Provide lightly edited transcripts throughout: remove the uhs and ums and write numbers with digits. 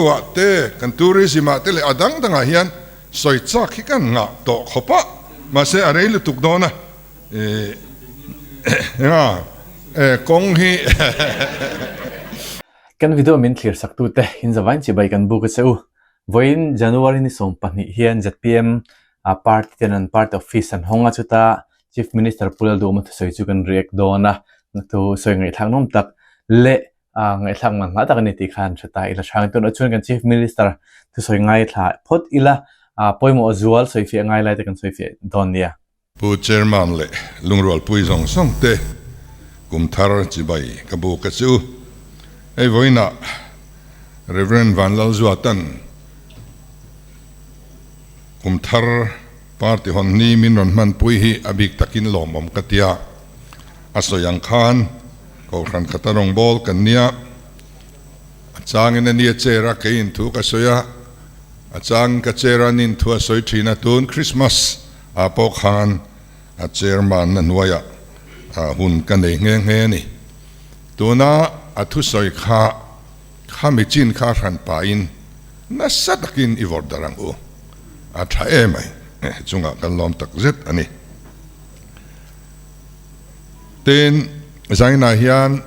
Ah te, kan tourism ah te leh a dang dangah hian sawi chak hi kan ngah tawh khawp a, mahse a rei lutuk dawn a, enga kawng hi. Kan video min thlir sak tu te in zavain chibai kan buk a che u. Vawiin January ni 20 hian zpm party ten an party office an hawng a, chuta Chief Minister Pu Lalduhawma thusawi chu kan react dawn a, thu sawi ngaihthlak nawm tak leh Ngaihthlak man hma tak a ni tih khan hre ta ila hrang tunah chuan kan Chief Minister thusawi ngaithla phawt ila pawimawh zual sawifiah ngai lai te kan sawifiah dawn nia. Pu Chairman leh Lungrualpui zawng zawng te kum thar chibai ka buk a chu. Hei vawiinah Rev. Vanlalzuatan kum thar party hawn ni min rawn hmanpui hi a bik takin lawmawm ka tia. A sawi ang khan Kohhran khata rawngbâwl kan nia, a chângin a nia chair a keiin thu ka sawi a, a chângin ka chair a nin thu a sawi ṭhin a, tun Christmas ah pawh khan a chairman-na hnuaiah hun ka nei nghe nghe a ni. Tuna a thusawi kha khami chin kha hran pahin nasa takin i vawrh darh ang u, a ṭha em ai, chungah kan lawm tak zet a ni. Tin, Zainah hian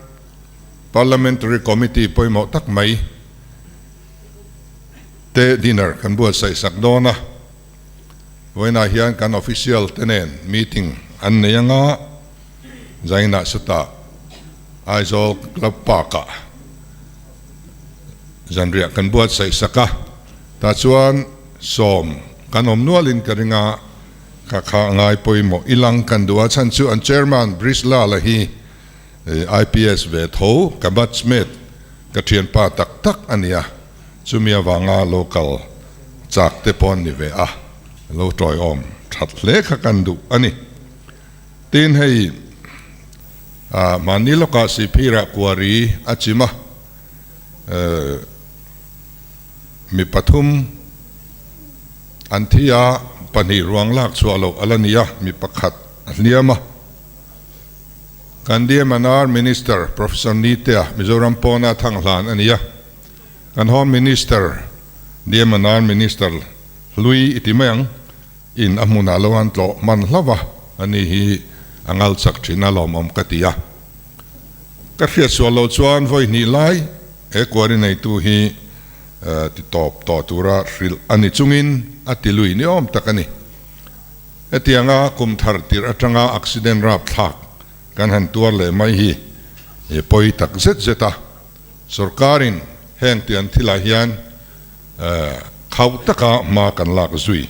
Parliamentary Committee pawimawh tak mai te dinner kan buatsaih sak dawn a. Vawiinah hian kan official te nen meeting an nei anga Zainah sawtah Aizawl Club Park-ah zanriah kan buatsaih sak a. Tah chuan sawm kan awm nualin ka ring a. Ka kha ngai pawimawh i lang kan duh a chhan chu an chairman Brish Lala hi IPS ve tho ka batchmate ka thianpa tak tak a nia chumi avanga local chak te pawh an ni ve a lo tawiawm that hle kha kan duh a ni. Tin hei mahni lawkah Sihphirah kuari a chim a Mi pathum an thi a, pahnih ruang lak chhuah loh a la ni a, mi pakhat a hliam a. Kan DMNR Minister Professor Nitea Mizoram pawna thang hlan a ni a, kan Home Minister DMNR Minister Hlui i ti mai ang in a hmunah lo an tlawh hman hlauh a, ani hi a ngal chak thin a lawmawm ka ti a. Ka hriat sual loh chuan vawi hnih lai he kuari neitu hi ti tawp tawh tura hrilh a ni chungin a ti lui ni awm tak a ni. Hetianga kum thar tirh atanga accident rapthlak kan han tuar leh mai hi pawi tak zet zet a, sorkarin heng tiang thilah hian khauh taka hma kan lak zui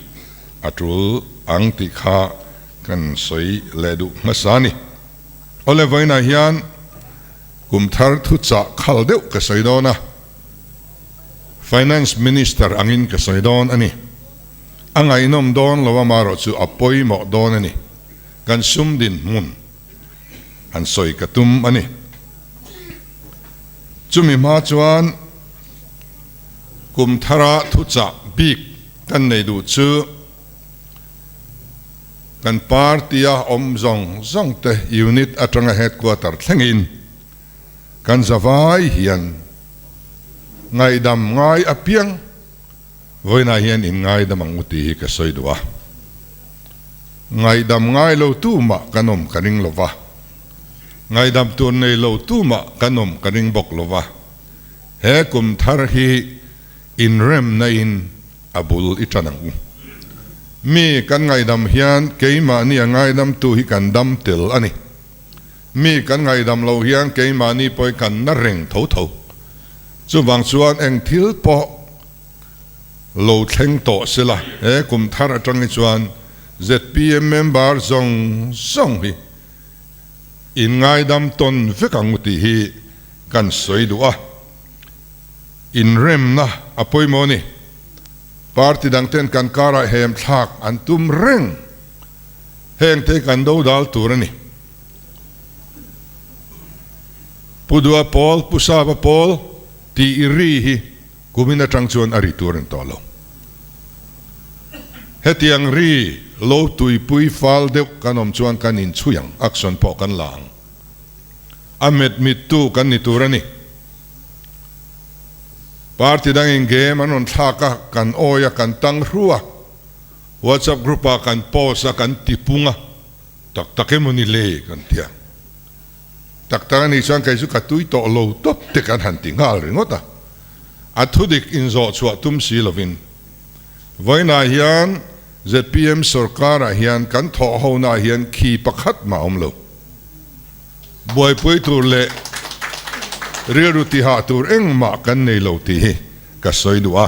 a tul ang tih kha kan sawi leh duh hmasa a ni. Awle vawiinah hian kum thar thuchah khal deuh ka sawi dawn a, Finance Minister angin ka sawi dawn a ni. A ngaihnawm dawn lo amarawh chu a pawimawh dawn a ni. Kan sum dinhmun han sawi ka tum a ni. Chumi hma chuan kum thara thuchah bik kan nei duh chu, Kan party-a awm zawng zawng te unit atanga headquarter thlengin kan zavai hian ngaihdam ngai apiang vawiinah hian in ngaidam ang u tih hi ka sawi duh a. Ngaihdam ngai lo tu mah kan awm ka ring lo va, ngaihdam tur nei lo tu mah kan awm ka ring bawk lo va. He kum thar hi inremna in A bul i ṭan ang u. Mi kan ngaihdam hian keimahni a ngaidamtu hi kan dam tel a ni. Mi kan ngaihdam loh hian keimahni pawhin kan na reng tho tho. Chuvang chuan eng thil pawh lo thleng tawh sela, he kum thar aṭang hi chuan zpm member zawng zawng hi in ngaidam tawn vek ang u tih hi kan sawi duh a. Inremna a pawimawh a ni. Party dangten kan karah hem thlak an tum reng. Hengte kan do dal tur a ni. Pu Dua Pawl, Pu Sava Pawl tih i ri hi kumin atang chuan a ri tur a ni tawh lo. Hetiang ri lo tuipui fal deuh kan awm chuan kan inchhui ang, action pawh kan la ang. A met mittu kan ni tur a ni. Party dangin game an rawn thlak a, kan awi a, kan tang hru a, WhatsApp group ah kan post a, kan ti pung a, tak tak emaw ni le kan ti a. Tak tak a nih chuan kei chu ka tui tawh lo tawp te kan han ti nghal ringawt a, a thudik inzawh chhuah tum si lovin. Vawiinah hian zpm sorkarah hian kan thawh honaah hian khi pakhat mah a awm lo. Buaipui tur leh rilru tihah tur engmah kan nei lo tih hi ka sawi duh a.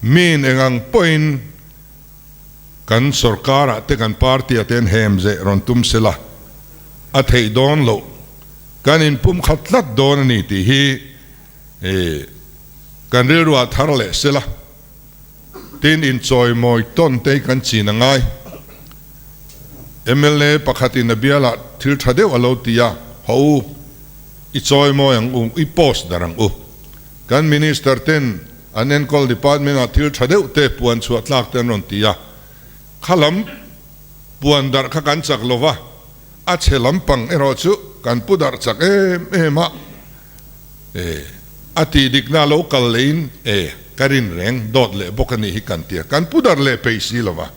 Miin eng ang pawhin kan sorkarah te kan party-ah te an hem zeh rawn tum se la, a theih dawn loh, kan inpum khat tlat dawn a ni tih hi kan rilruah thar leh se la. Tin, inchawimawi tawn te hi kan chin a ngai. Mla pakhatin a bialah thil tha deuh a lo ti a, Haw u, i chawimawi ang u, i post dar ang u. Kan Minister ten an enkawl department ah thil tha deuh te puan chhuah tlak te an rawn ti a, kha lam puan darh kha kan chak lo va, a chhe lampang erawh chu kan pu darh chak em em a. E, a tih dikna lo kal lehin e, ka rin reng, dawt leh bawk a nih hi kan ti a, kan pu darh leh peih si lo va.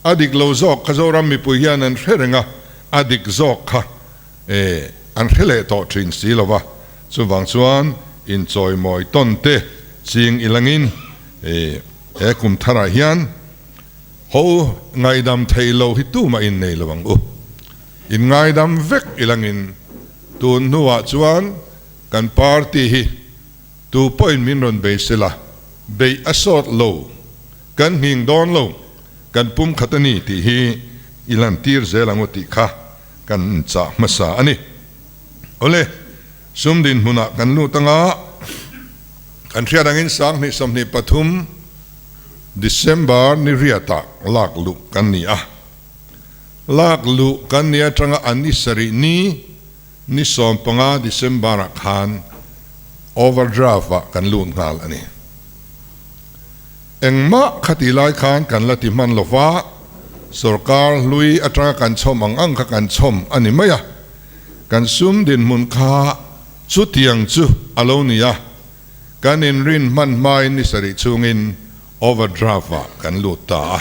A dik lo zawk kha Zoram mipui hian an hre reng a, a dik zawk kha e, an hre leh tawh thin si lo va. Chuvang chuan inchawimawi tawn te ching ilangin e, he kum tharah hian ho ngaidam thei lo hi tumah innei lo ang u. Inngaidam vek ilangin Tun hnuah chuan kan party hi tu pawhin min rawn bei sela, beih a sawt lo, kan nghing dawn lo, kan pum khat a ni tih hi i lantir zel ang u tih kha kan inchah hmasa a ni. Awle, sum dinhmunah kan lut anga kan hriat angin 2023 December ni riatah lak luh kan ni a. Lak luh kan ni atanga an ni sarih ni, ni 15 December ah khan overdraft ah kan lut nghal a ni. Engmah khati lai khan kan la ti hman lo va, sorkar hlui atanga kan chhawm ang ang kha kan chhawm a ni mai a, kan sum dinhmun kha chutiang chu a lo ni a, kan inrin hman hmain ni sarih chhungin Overdraft ah kan lut ta a,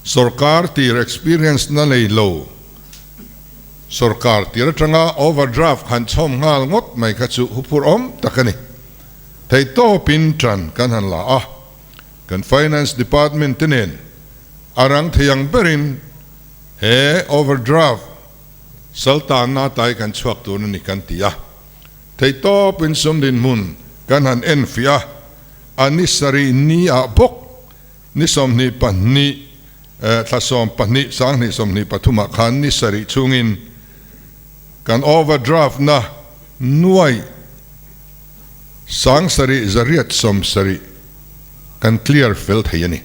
sorkar tir experience na nei lo sorkar tir atanga overdraft han chhawm nghal ngawt mai kha chu huphur awm tak a ni. Theihtawpin tan kan han la a, kan finance department te nen a rang thei ang berin he overdraft saltanna tai kan chhuak tur a ni kan ti a, theihtawpin sum dinhmun kan han enfiah a. A ni sarih ni ah bawk ni 22 thla 12 2023 ah khan ni sarih chhungin kan overdraft na nuai 7870 kan clear fel thei a ni.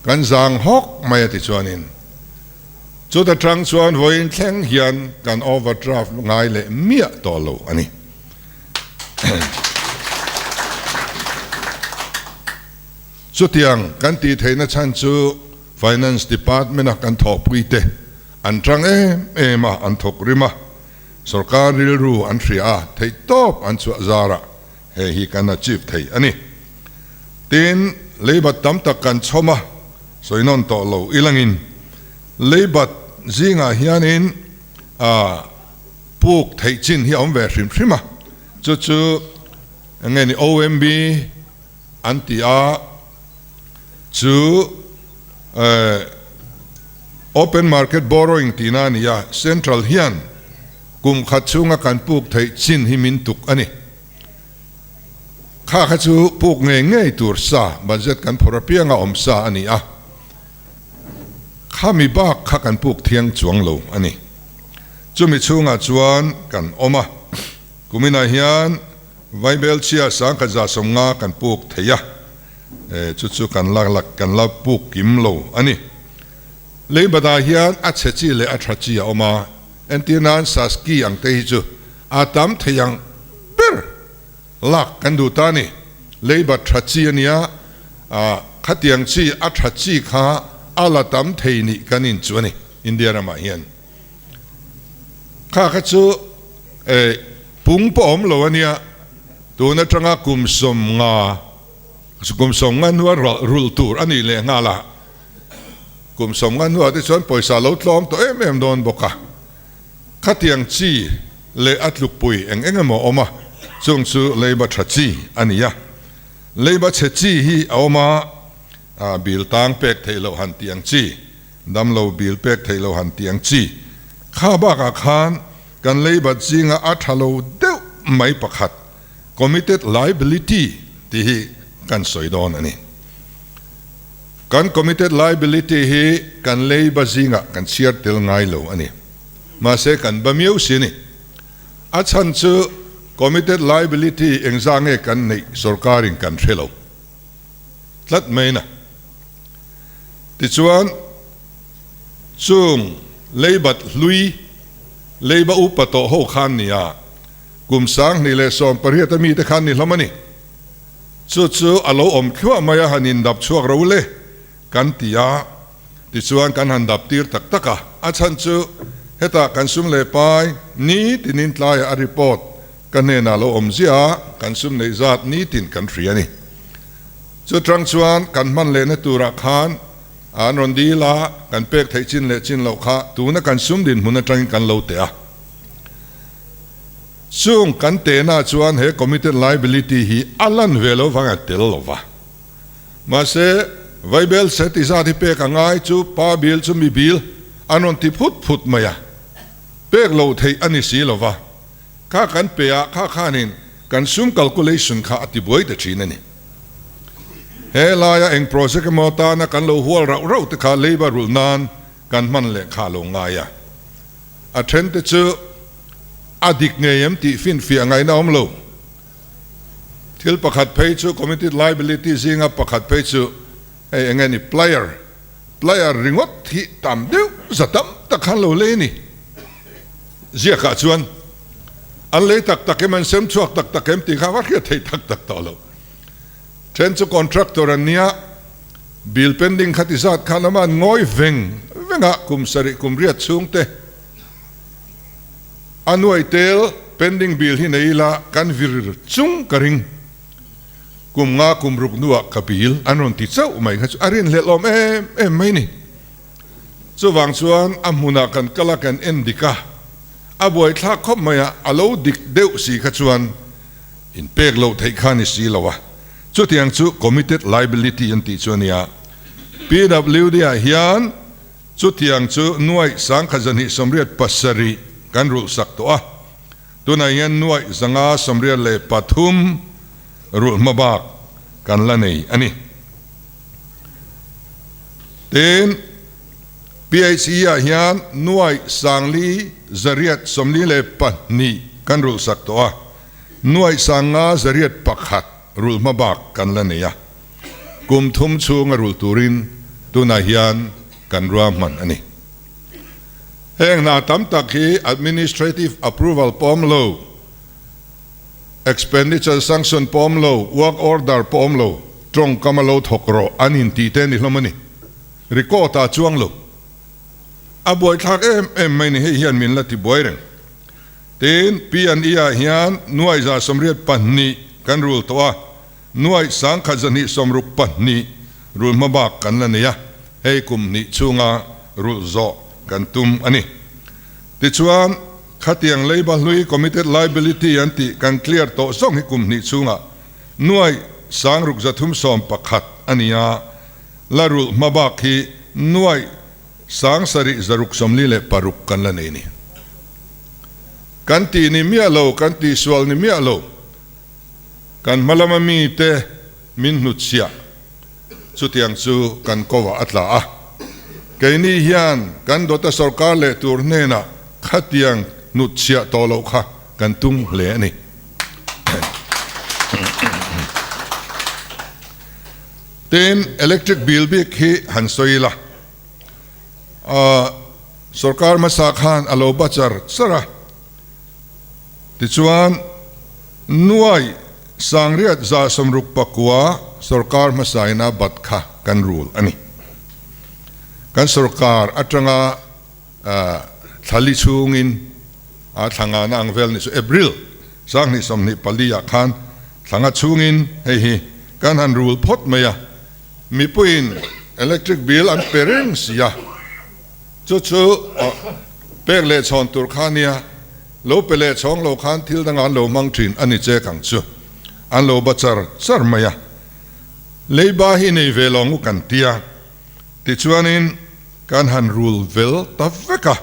Kan zang hawk mai a ti chuanin chuta tang chuan vawiin thleng hian kan overdraft ngai leh miah tawh lo a ni. Chutiang kan tih theihna chhan chu Finance Department-a kan thawhpuite an tang em em a, an thawk rim a, sorkar rilru an hria a, theihtawp an chhuah zarah hei hi kan achieve thei a ni. Tin, leibat tam tak kan chhawm a, sawi nawn tawh lo ilangin leibat zingah hianin a Puk theih chin hi a awm ve hrim hrim a, chu chu eng nge ni OMB an ti a, chu Open Market Borrowing tihna a ni a, Central hian kum khat chhunga kan puk theih chin hi min tuk a ni. Kha kha chu puk ngei ngei tur sa, budget kan phawrh apianga awm sa a ni a, khami bak kha kan puk thiang chuang lo a ni. Chumi chhungah chuan kan awm a, kuminah hian Vaibelchhia 1150 kan puk thei a, chu chu kan la la kan la puk kim lo a ni. Leibatah hian a chhe chi leh a tha chi a awm a, entir nan Saski ang te hi chu a tam thei ang ber lak kan duh ta a ni. Leibat tha chi a nia, khatiang chi a tha chi kha a la tam thei nih kan inchu a ni India ramah hian. Kha kha chu pung pawh awm lo a nia. Tun atanga kum 50, kum 50 hnua rulh tur a nih leh nghal a. Kum 50 hnuah te chuan pawisa lo tlawm tawh em em dawn bawk a. Khatiang chi leh a tlukpui eng eng emaw a awm a, chung chu leiba tha chi a ni a. Leiba chhe chi hi a awm a, bil tang pek theih loh han tih ang chi, damlo bil pek theih loh han tih ang chi. Kha bakah khan kan leibat zinga a tha lo deuh mai pakhat, committed liability tih hi kan sawi dawn a ni. Kan committed liability hi kan leiba zingah kan chhiar tel ngai lo a ni. Mahse kan ba miau si a ni. A chhan chu committed liability engzah nge kan neih sorkarin kan hre lo tlat mai na. Tichuan chung leibat hlui leiba upa tawh ho khan nia kum 2018 a mite khan ni hlawm a ni. Chu chu a lo awm thluah mai a han indap chhuak ro le kan ti a, tichuan kan han dap tir tak tak a. A chhan chu hetah kan sum leh pai nitinin tlaiah a report ka hnenah lo awm ziah a, kan sum neih zat nitin kan hria a ni. Chu tang chuan kan hman lehna turah khan an rawn dil a, kan pek theih chin leh chin loh kha tuna kan sum dinhmun atangin kan lo teh a. Chung kan tehna chuan he committed liability hi a lan ve lo vang a tel lo va. Mahse, Vaibel set i zat hi pek a ngai chu pa bil chu mi bil an rawn ti phut phut mai a, pek loh theih a ni si lo va. Kha kan pe a, kha khanin kan sum calculation kha a ti buai ta thin a ni. He laia eng project emaw tana kan lo hual rauh rauh te kha leiba rulh nan kan hman leh kha a lo ngai a. A then te chu a dik ngei em tih finfiah ngaihna awm lo. Thil pakhat phei chu committed liability zinga pakhat phei chu hei eng nge ni plier, plier ringawt hi tam deuh za tam tak khan lo lei a ni. Ziakah chuan an lei tak tak em an sem chhuak tak tak em tih kha va hriat theih tak tak tawh lo. Then chu contractor an nia, bill pending kha ti zat khan ama an ngawi veng veng a, kum sarih kum riat chhung te a nuai tel pending bill hi nei ila kan vir chung ka ring. Kum nga kum ruk hnuah ka bill an rawn ti chauh mai kha chu a rinhlelh awm em em mai ni. Chuvang chuan a hmunah kan kal a kan en dik a, a buaithlak khawp mai a, a lo dik deuh si kha chuan In pek loh theih kha ni si lo a, chutiang chu committed liability an tih chu a nia. PWD ah hian chutiang chu nuaih 1287 kan rulh sak tawh a, tunah hian nuaih 583 rulh hma bak kan la nei a ni. Tin, PHE ah hian nuaih 4842 kan rulh sak tawh a, Nuaih 5101 rulh hma bak kan la nei a, kum thum chhunga rulh turin tunah hian kan ruahman a ni. Heng hna tam tak hi administrative approval pawm lo, expenditure sanction pawm lo, work order pawm lo, tawngkam a lo thawk rawh an intih te ni hlawm a ni. Record ah chuang lo. A buaithlak em em mai ni hei hian min la ti buai reng. Tin, P&E ah hian nuaih 182 kan rul tawh a, nuaih 1262 rul hma bak kan la nei a, hei kum hnih chhunga rulh zawh kan tum a ni. Tichuan, khatiang leiba hlui committed liability an tih kan clear tawh zawng hi kum hnih chhungah nuaih 6311 a ni a, la rulh hma bak hi nuaih 7646 kan la nei ni. Kan tih ni miah lo, kan tihsual ni miah lo. Kan hma lama mite min hnutchhiah chutiang chu kan kovah a tla a. Keini hian kan dawta sorkar leh tur hnenah khatiang hnutchhiah tawh loh kha kan tum hle a ni. Tin, electric bill bik hi han sawi ila. Sorkar hmasa khan a lo ba char char a, tichuan nuai 6169 sorkar hmasa ina bat kha kan rul a ni. Kan sorkar atanga thlali chhungin a thla ngana ang vel ni chu April 2024 ah khan. Thlanga chhungin hei hi kan han rul phawt mai a, mipuiin electric bill an pe reng si a, chu chu pek leh chhawn tur kha nia, lo pe leh chhawng lo khan thil dangah an lo hmang thin a ni chek ang chu, an lo ba char char mai a. Leiba hi nei ve lo ngu kan tia, tichuanin kan han rul vel ta vek a,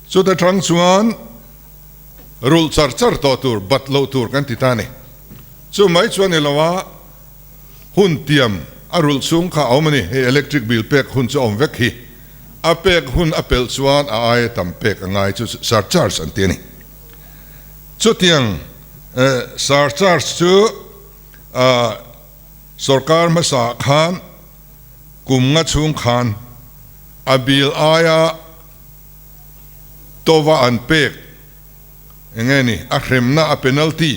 chuta tang chuan rulh char char tawh tur, bat loh tur kan ti ta a ni. Chu mai chuan ni lo a, hun tiam a rulh chhung kha a awm a ni, hei electric bill pek hun chu a awm vek hi, a pek hun a pelh chuan a aia tam pek a ngai chu surcharge an ti a ni. Chutiang surcharge chu Sorkar hmasa khan kum nga chhung khan a bill aia tova an pek eng nge ni a hremna a penalty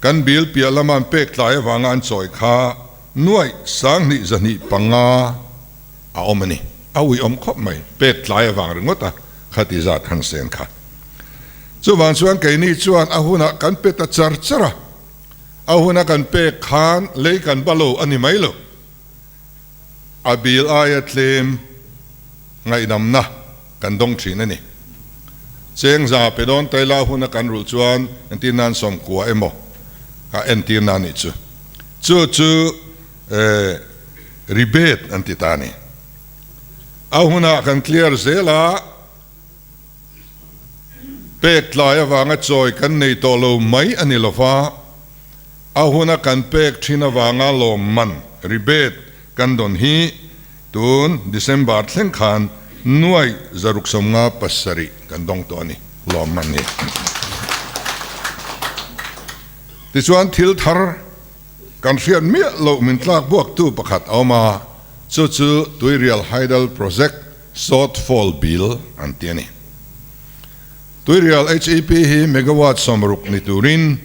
kan bill piah lama an pek tlai avanga an chawi kha nuaih sanghnih zahnih panga a awm a ni. A uiawm khawp mai pek tlai avang ringawt a khati zat han sen kha. Chuvang chuan keini chuan a hunah kan pe ta char char a, a huna kan pek khan lei kan ba lo a ni mai lo. A bil aia tlem ngaihdamna kan dawng thin a ni. Cheng za pe dawn taila huna kan rulh chuan entir nan sawmkua emaw kha entir na nih chu. Chu chu rebate an ti ta a ni. A hunah kan clear zel a. Pek tlai avanga chawi kan nei tawh lo mai a ni lova, a huna kan pek thin avanga lawmman, rebate, kan dawn hi tun December thleng khan nuai zaruk 57 kan dawng tawh a ni, lawmman hi. Tichuan thil thar kan hriat miah loh min tlak buaktu pakhat a awm a, chu chu Tuirial Hydel Project Shortfall Bill an ti a ni. Tuirial HEP hi megawatt 60 ni turin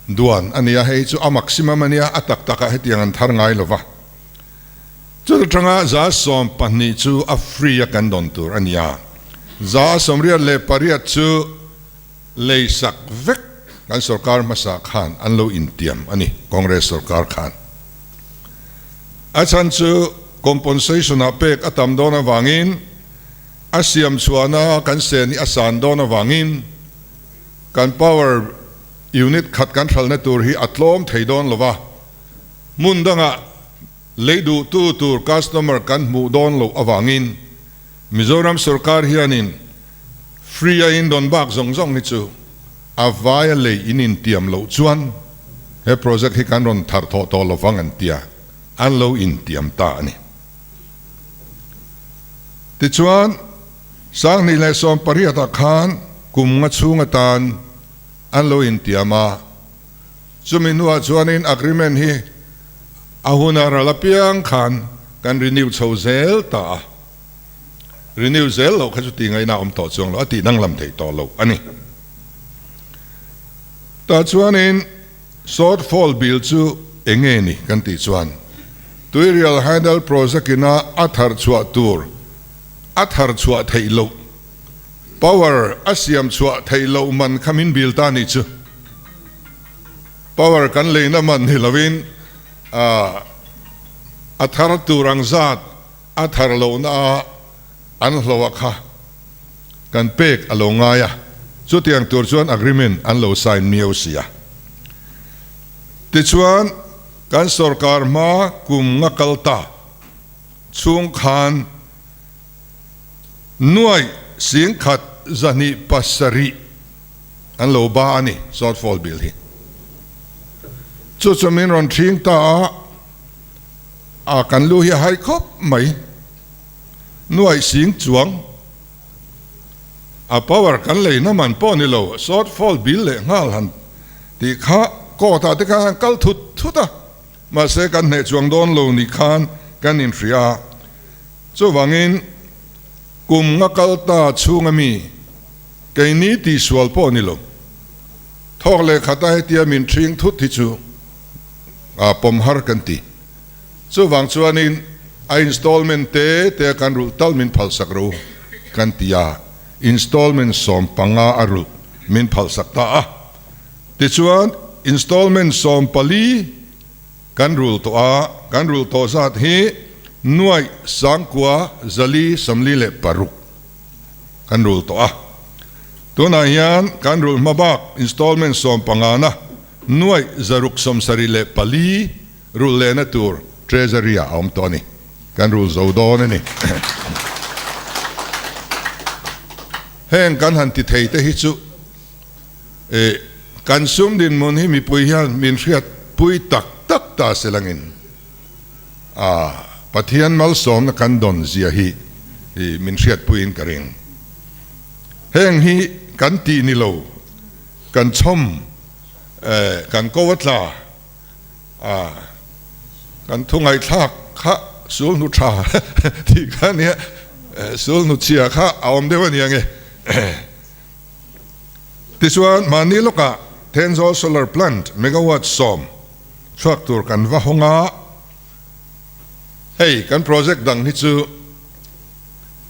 duan a ni a, hei chu a maximum a nia, a tak takah hetiang an thar ngai lova. Chuta tanga 12% chu a free a kan dawn tur a ni a, 88% chu lei sak vek kan sorkar hmasa khan an lo intiam a ni, Congress sorkar khan. A chhan chu compensation ah pek a tam dawn avangin a siam chhuahna kan sen hi a san dawn avangin kan power unit khat kan hralhna tur hi a tlawm thei dawn lo va, hmun dangah lei duhtu tur customer kan hmuh dawn loh avangin Mizoram sorkar hianin free a indawn bak zawng zawng hi chu a vaia lei in intiam loh chuan he project hi kan rawn thar thawh tawh lovang an tia, an lo intiam ta a ni. Tichuan, 2018 ah khan kum nga chhung atan an lo intiam a, chumi hnuah chuanin agreement hi a huna ral apiang khan kan renew chho zel ta a. Renew zel loh kha chu tih ngaihna a awm tawh chuang lo, a tih danglam theih tawh loh a ni. Tah chuanin shortfall bill chu eng nge ni kan tih chuan Tuirial Hydel Project ina a thar chhuah tur a thar chhuah theih loh, power a siam chhuah theih loh man kha min bill ta nih chu. Power kan leina man ni loin a thar tur ang zat A thar lohna a an hloh a kha kan pek a lo ngai a, chutiang tur chuan agreement an lo sign miau si a. Tichuan kan sorkar hma kum nga kal ta chhung khan nuaih 1107 an lo ba a ni shortfall bill hi. Chu chu min rawn thing ta a. A kan lu hi a hai khawp mai. Nuaih sing chuang a power kan leina man pawh ni lo, short fall bill leh nghal han tih kha court ah te khan han kal thut thut a, mahse kan hneh chuang dawn lo ni khan kan inhria a. Chuvangin kum nga kal ta chhunga mi keini tihsual pawh ni lo, thawk leh khata hetia min thing thut hi chu a pawm har kan ti. Chuvang chuanin a installment te te a kan rulh tal min phalsak ro kan ti a, installment 15 a rulh min phalsak ta a. Tichuan, installment 14 kan rul tawh a, kan rul tawh zat hi nuaih sangkua zali 46 kan rul tawh a. Tunah hian kan rul hma bak installment sawmpangana nuaih zaruk 74 rul lehna tur Treasury ah a awm tawh a ni. Kan rul zo dawn a ni. Heng kan han ti thei te hi chu E, kan sum dinhmun hi mipui hian min hriat pui tak tak ta se langin a Pathian malsawmna kan dawn zia hi min hriat puiin ka ring. Heng hi kan tih ni lo, kan chhawm, e, kan ko a tla a, kan thu ngaihthlak kha sulhnu tha tih kha nia, sulhnu chhia kha a awm deuh a nia nge. Tichuan, mahni lawkah Thenzawl Solar Plant megawatt 10 chhuak tur kan va hawng a, hei kan project dang hi chu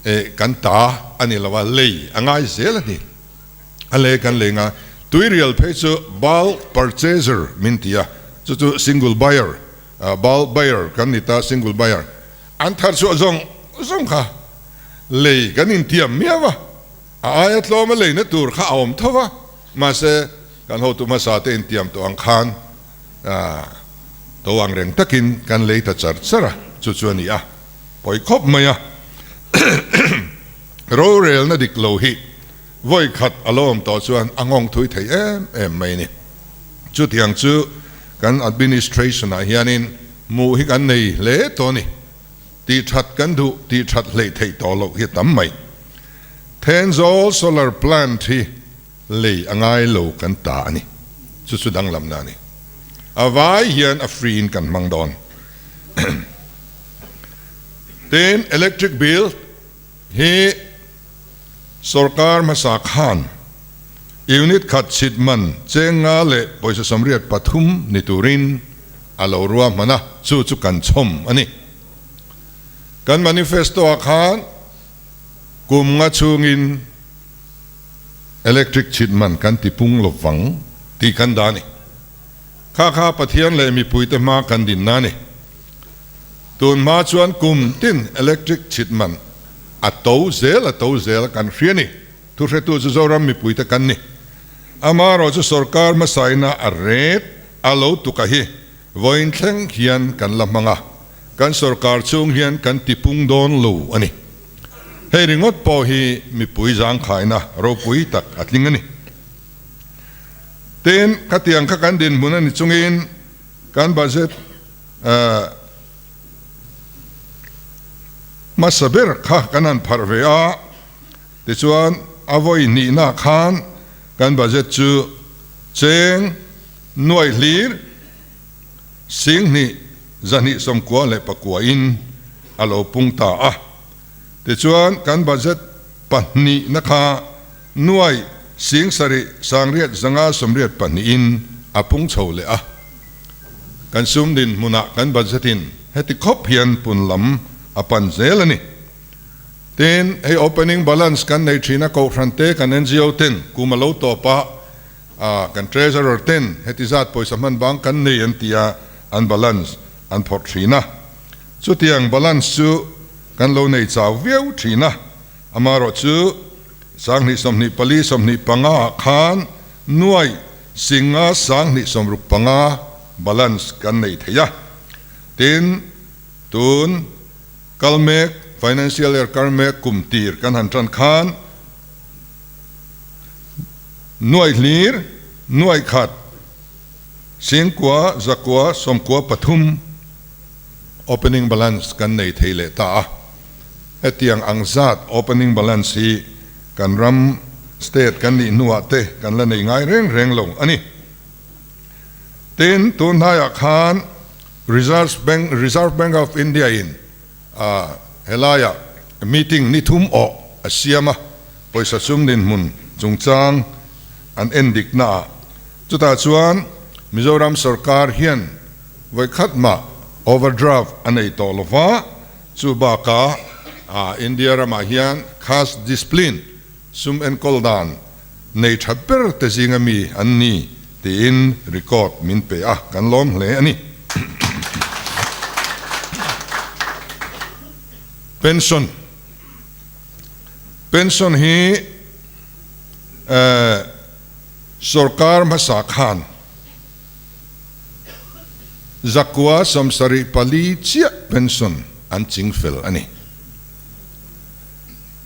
eh kan ta a ni lo a, lei a ngai zel a ni. A lei kan lei ngai. Tuirial phei chu bulk purchaser min ti a, chu chu single buyer, bulk buyer kan ni ta, single buyer. An thar chhuah zawng zawng kha lei kan intiam miau a. A aia tlawma leina tur kha a awm tho va, mahse kan hotu hmasa te intiam tawh ang khan to ang reng takin kan lei ta char char a, chu chu a ni a, pawi khawp mai a. Rorelna dik lo hi vawi khat a lo awm tawh chuan a nghawng thui thei em em mai a ni. Chutiang chu kan administration ah hianin hmuh hi kan nei hle tawh a ni. Tih that kan duh, tih that hleih theih tawh loh hi a tam mai. Thenzawl solar plant hi lei a ngai lo kan ta a ni. Chu chu danglamna a ni. A vai hian a free in kan hmang dawn. Tin, electric bill hi sorkar hmasa khan unit khat chhit man cheng nga leh pawisa 83 ni turin a lo ruahman a, chu chu kan chhawm a ni. Kan manifesto ah khan kum nga chhungin electric chhit man kan ti pung lo vang tih kan dah a ni. Kha kha Pathian leh mipuite hma kan dinna a ni. Tun hma chuan kum tin electric chhit man a to zel a to zel a kan hria a ni. Thuhretu chu Zoram mipuite kan ni. Amaherawh chu sorkar hmasaina a ret a lo tuk a hi vawiin thleng hian kan la hmang a, kan sorkar chhung hian kan ti pung dawn lo a ni. Hei ringawt pawh hi mipui zangkhaina ropui tak a tling a ni. Tin, khatiang kha kan dinhmun a ni chungin kan budget hmasa ber kha kan han pharh ve a, Tichuan, a vawi hnihna khan kan budget chu cheng nuai hlir 20 294 in a lo pung ta a. Tichuan, kan budget pahnihna kha nuai 7 584 in a pung chho leh a. Kan sum dinhmunah kan budget in heti khawp hian pun lam a pan zel a ni. Tin, hei opening balance kan nei thin a, Kohhran te kan NGO ten kum a lo tawp a, kan Treasurer ten heti zat pawisa hman bang kan nei an ti a, an balance an phawrh thin a. Chutiang balance chu kan lo nei chau viau thin a, amaherawh chu 2024 25 ah khan nuai 5 265 balance kan nei thei a. Tin, tun. Kal mek, Financial Year kar mek kum tir kan han tan khan nuai hlir, nuai khat, 9 193 opening balance kan nei thei leh ta a. Hetiang ang zat opening balance hi kan ram state kan nih hnuah te kan la nei ngai reng reng lo a ni. Tin, tun hnaiah khan Reserve Bank, Reserve Bank of India in helaiah meeting ni thum awh a siam a, pawisa sum dinhmun chungchang an en dikna ah. Chutah chuan Mizoram sorkar hian vawikhat mah overdraft a nei tawh lo va, chu bakah India ramah hian cash discipline, sum enkawl dan, nei tha ber te zinga mi an ni. tiin record min pe a, kan lawm hle a ni. Pension Pension hi sorkar hmasa khan zakua 74 chiah pension an ching fel a ni.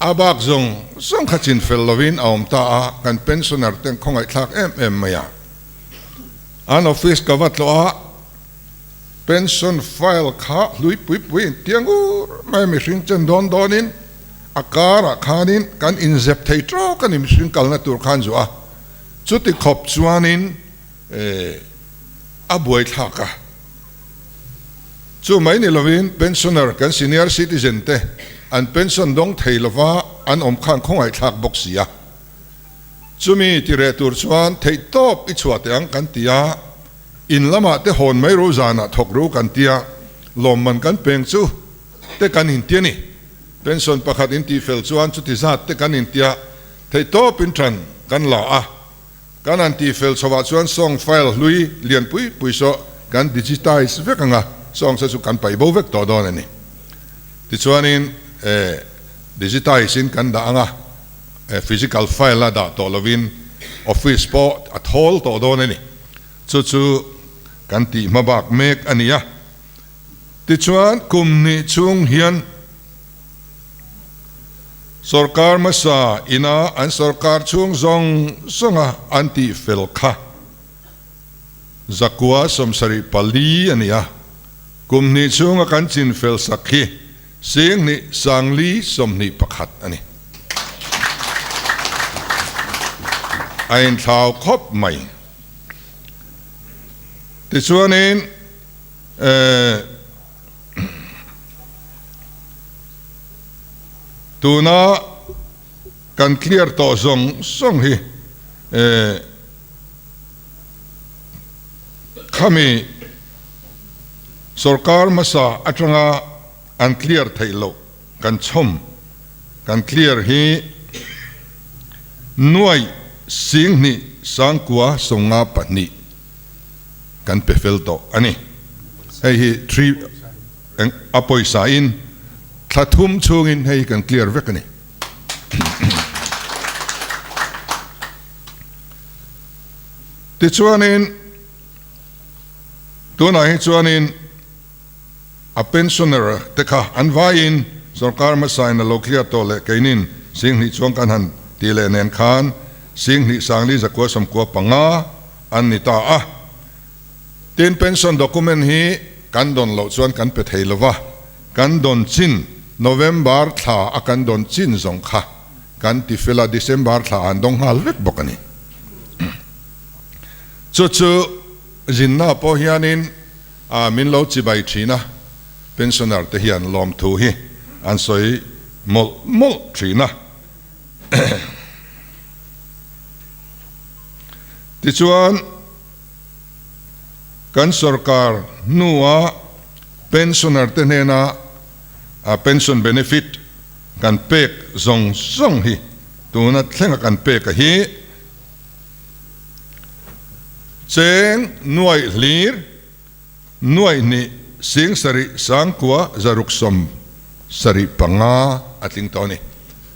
A bak zawng zawng kha chin fel lovin a awm ta a, kan pensioner te an khawngaihthlak em em mai a. An office ka va tlawh a, pension file kha hlui pui pui in tia ngur mai a, mihring chen dawn dawnin a karah khanin kan inzep thei tawk a ni, mihring kalna tur khan zuah a, chuti khawp chuanin a buaithlak a. Chu mai ni lovin pensioner kan senior citizen te an pension dawng thei lova an awm khan khawngaihthlak bawk si a. Chumi ti reh tur chuan theihtawp i chhuah teh ang kan ti a, in lamah te hawn mai ro zanah thawk ro kan ti a, lawmman kan peng chu te kan inti a ni. Pension pakhat in tihfel chuan chuti zat te kan inti a, theihtawp in ṭan kan la a. Kan han tihfel chhovah chuan song file hlui lian pui pui saw kan digitize vek ang a, song se chu kan paih bo vek tawh dawn a ni. Tichuanin digitize in kan dah ang a, physical file a dah tawh lovin office pawh a thawl tawh dawn a ni. Chu chu kan tih hma bak mek a ni a. Tichuan kum hnih chhung hian Sorkar hmasa ina an sorkar chhung zawng zawnga an tih fel kha 174 a ni a, kum hnih chhunga kan chin fel sak hi 2421 a ni. A inthlau khawp mai. Tichuanin Tuna kan clear tawh zawng zawng hi khami sorkar hmasa atanga an clear theih loh kan chhawm kan clear hi nuaih 29 52 kan pe fel tawh a ni. Hei hi three eng a pawisa in thla thum chhungin hei hi kan clear vek a ni. Tichuanin tunah hi chuanin a pensioner te kha an vaiin sorkar hmasa in a lo clear tawh leh keinin 2000 chuang kan han tih leh nen khan 2 0 4 95 an ni ta a. Tin, pension document hi kan dawn loh chuan kan pe thei lova, kan dawn chin November thla a kan dawn chin zawng kha kan ti fel a, December thla an dawng nghal vek bawk a ni. Chu chu zinna pawh hianin min lo chibai thin a, pensioner te hian lawmthu hi an sawi mawlh mawlh thin a. Tichuan, kan sorkar hnua pensioner te hnena pension benefit kan pek zawng zawng hi tuna thlenga kan pek a hi cheng nuaih hlir Nuaih hnih 7 9 675 a tling tawh a ni.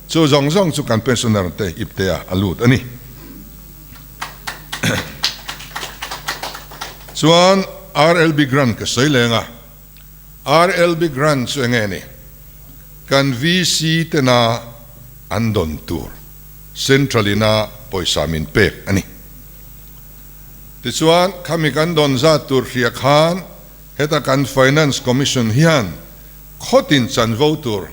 Chu zawng zawng chu kan pensioner te ipte ah a lut a ni. Chuan RLB grant ka sawi leng a, RLB grant chu enge ni? Kan VC tena an dawn tur Central ina pawisa min pek a ni. Tichuan, khami kan dawn zat tur hria khan heta kan Finance Commission hian khawtin chanvo tur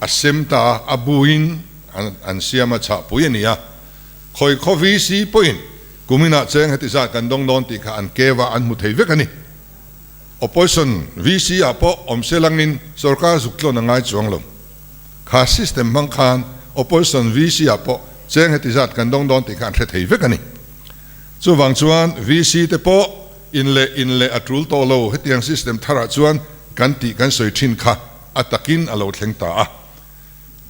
a sem ta a, a buin an siam a chhahpui a ni a. Khawi khaw VC pawhin kuminah cheng heti zat kan dawng dawn tih kha an keva an hmu thei vek a ni. Opposition VC ah pawh awm se langin sorkar zuk tlawn a ngai chuang lo. Kha system hmang khan Opposition VC ah pawh cheng heti zat kan dawng dawn tih kha an hre thei vek a ni. Chuvang chuan VC te pawh in leh in leh a tul tawh lo, hetiang system tharah chuan kan tih kan sawi thin kha a takin a lo thleng ta a.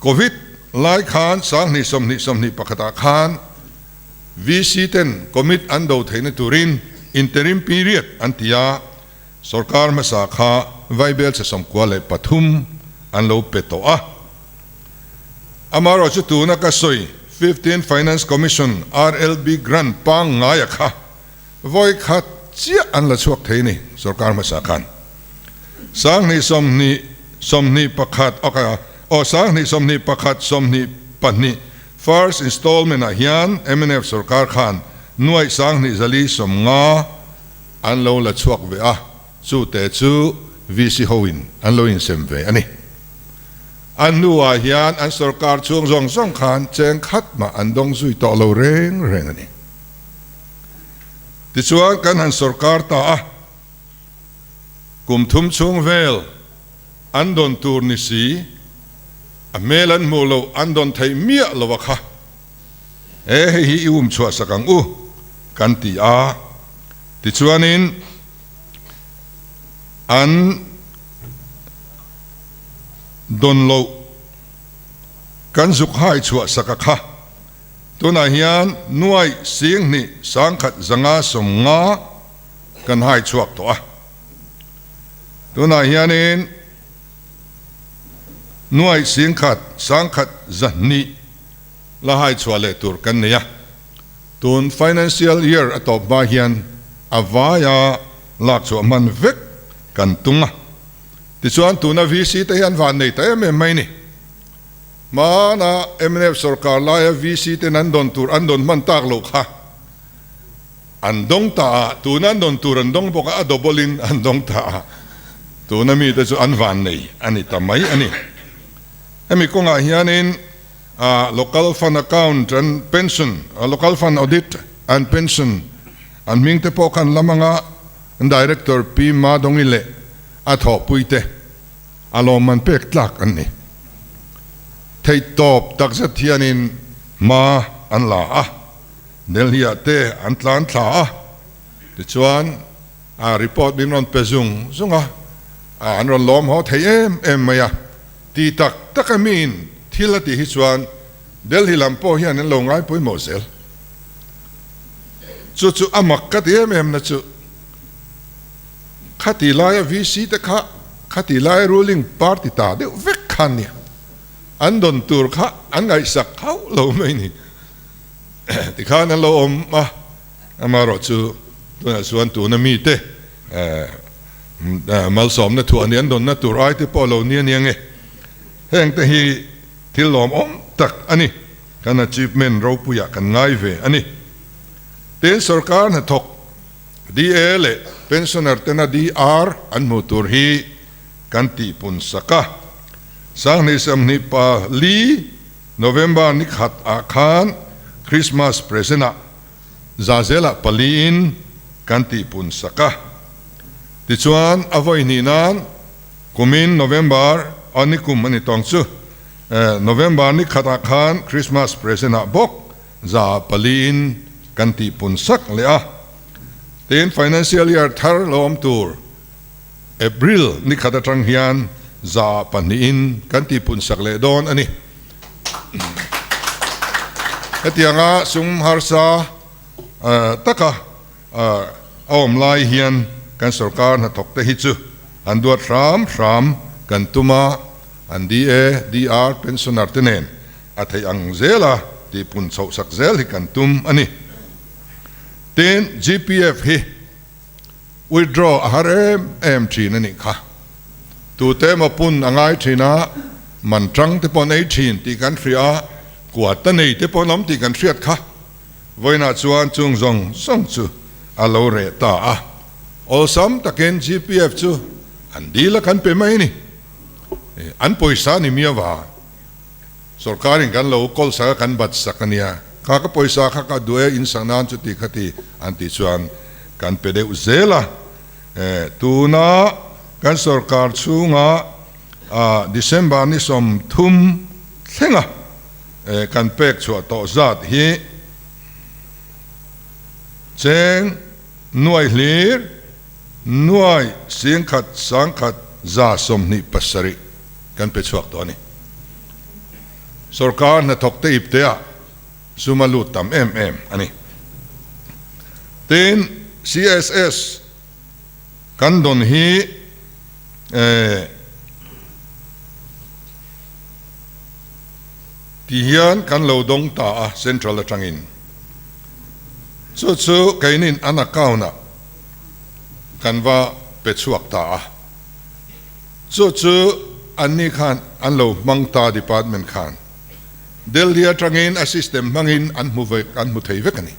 Covid lai khan 2020 21 ah khan. VC ten commit an do theihna turin interim period an ti a, sorkar hmasa kha vaibelchhe 93 an lo pe tawh a. Amaherawhchu tuna ka sawi Fifteenth Finance Commission RLB grant pangngaia kha vawi khat chiah an la chhuak thei ni sorkar hmasa khan. 2020 21 aw 2021 22 First installment ah hian mnf sorkar khan nuaih 2450 an lo la chhuak ve a, chu te chu VC ho in an lo insem ve a ni. A hnu ah hian an sorkar chhung zawng zawng khan cheng khat mah an dawng zui tawh lo reng reng a ni. Tichuan kan han sorkar ta a, kum thum chhung vel an dawn tur ni si, a hmel an hmuh loh an dawn theih miah lo a kha. E hei hi i um chhuah sak ang u kan ti a, tichuanin an dawn loh kan zuk hai chhuah sak a kha. Tunah hian nuaih 21 150 kan hai chhuak tawh a. Tunah hianin nuaih 10 120 la hai chhuah leh tur kan nei a. Tun financial year a tawp hma hian a vaia lak chhuah hman vek kan tung a. Tichuan tuna VC te hian van nei ta em em mai ni. Hmana mnf sorkar laia VC ten an dawn tur an dawn hman tak loh kha an dawng ta a, tuna an dawn tur an dawng bawk a, a double in an dawng ta a, tuna mite chu an van nei a ni ta mai a ni. Hemi kawngah hianin Local Fund Account and Pension, Local Fund Audit and Pension an hming te pawh khan lam anga Director Pi Madongi leh a thawhpui te a lawmman pek tlak an ni. Theihtawp takzet hianin hma an la a, Delhi-ah te an tlan thla a, tichuan a report min rawn pe zung zung a, an rawn lawm haw thei em em mai a. Ti tak tak a miin thil a tih hi chuan Delhi lam pawh hian an lo ngai pawimawh zel. Chu chu a mak ka ti em em na chu khati laia VC te kha khati laia ruling party ta deuh vek khan nia an dawn tur kha an ngaihsak hauh lo mai ni. Tikhan an lo awm a, amaherawh chu tunah chuan tuna mite malsawmna thuah ni an dawnna tur ai te pawh lo ni a nia nge. Heng te hi thil lawmawm tak a ni, kan achievement ropuiah kan ngai ve a ni. Tin, sorkar hnathawk DA leh pensioner tena DR an hmuh tur hi kan tihpun sak a. 2024 November ni khat ah khan Christmas present ah Zazelah paliin kan tihpun sak a. Tichuan a vawi hnih nan kumin November a ni kum a ni tawng chu November ni khat ah khan Christmas present ah bawk za paliin kan tihpun sak leh a. Tin financial year thar lo awm tur April ni khat atang hian za pahnihin kan tihpun sak leh dawn a ni. Hetianga sum harsa taka a awm lai hian kan sorkar hnathawk te hi chu an duat hram hram kan tum a, an DA, DR, pensioner te nen a theih ang zela tihpun chhoh sak zel hi kan tum a ni. Tin, GPF hi Withdraw a har em em thin a nih kha. Tute emaw pun a ngai thin a, man tang te pawh an ei thin tih kan hria a, kuat a nei te pawh an awm tih kan hriat kha. Vawiinah chuan chung zawng zawng chu a lo reh ta a, awlsam takin GPF chu an dil a kan pe mai a ni. An pawisa a ni miau a. Sorkarin kan lo kawl sak a, kan bat sak a nia. Kha ka pawisa kha ka duh e, in sak nan chuti kha ti an tih chuan kan pe deuh zel a. Tuna kan sorkar chhunga December ni 30 thlenga kan pek chhuah tawh zat hi cheng nuai hlir nuai 10 100 127 kan pe chhuak tawh a ni. Sorkar hnathawk te ip te ah sum a lut tam em em a ni. Tin, CSS kan dawn hi ti hian kan lo dawng ta a Central atangin. Chu chu keinin an account ah kan va pe chhuak ta a. Chu chu anni khan an lo hmang ta department khan. Delhi atangin a system hmangin an hmu vek an hmu thei vek a ni.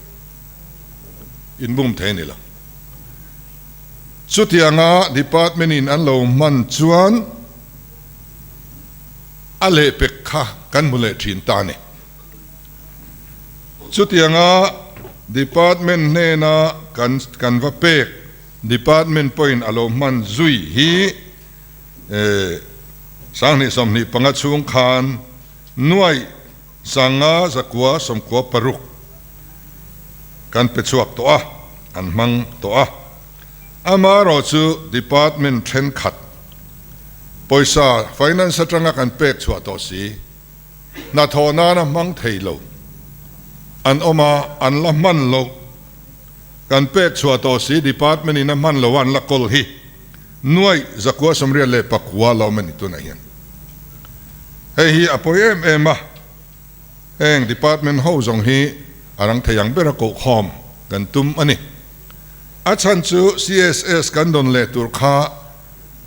Inbum thei a ni lo. Chutianga department in an lo hman chuan a lehpek kha kan hmu leh thin ta a ni. Chutianga department hnena kan kan va pek department pawhin a lo hman zui hi 2025 chhung khan nuaih 500 196 kan pe chhuak tawh a, an hmang tawh a. Amaherawh chu department thenkhat pawisa finance atanga kan pek chhuah tawh si, hnathawh nana hmang thei lo an awm a, an la hman loh. Kan pek chhuah tawh si department in a hman lo a an la kawl hi nuaih 989 la awm a ni tunah hian. Hei hi a pawi em em a, heng department ho zawng hi a rang thei ang bera kohkhawm kan tum a ni. A chhan chu CSS kan dawn leh tur kha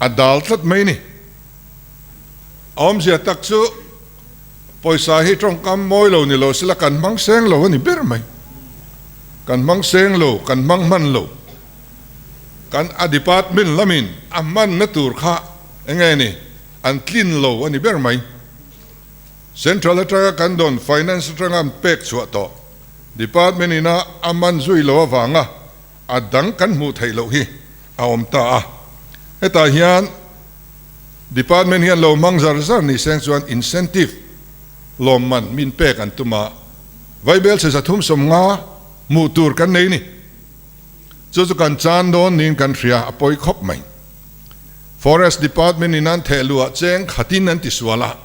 a dal tlat mai ni. A awmzia tak chu Pawisa hi tawngkam mawi lo ni lo sila kan hmang seng lo a ni ber mai. Kan hmang seng lo, kan hmang hman lo. Kan a department lamin a hmanna tur kha eng nge ni an tlin lo a ni ber mai. Central atanga kan dawn finance atanga an pek chhuah tawh department ina a man zui lo avanga a dang kan hmuh theih loh hi a awm ta a. Hetah hian Department hian lo hmang zar zar ni seng chuan incentive lawmman min pek an tum a, Vaibel chhe 350 hmuh tur kan nei ni. Chu chu kan chan dawn niin kan hria, a pawi khawp mai. Forest Department in an theh luh ah cheng khatin an ti sual a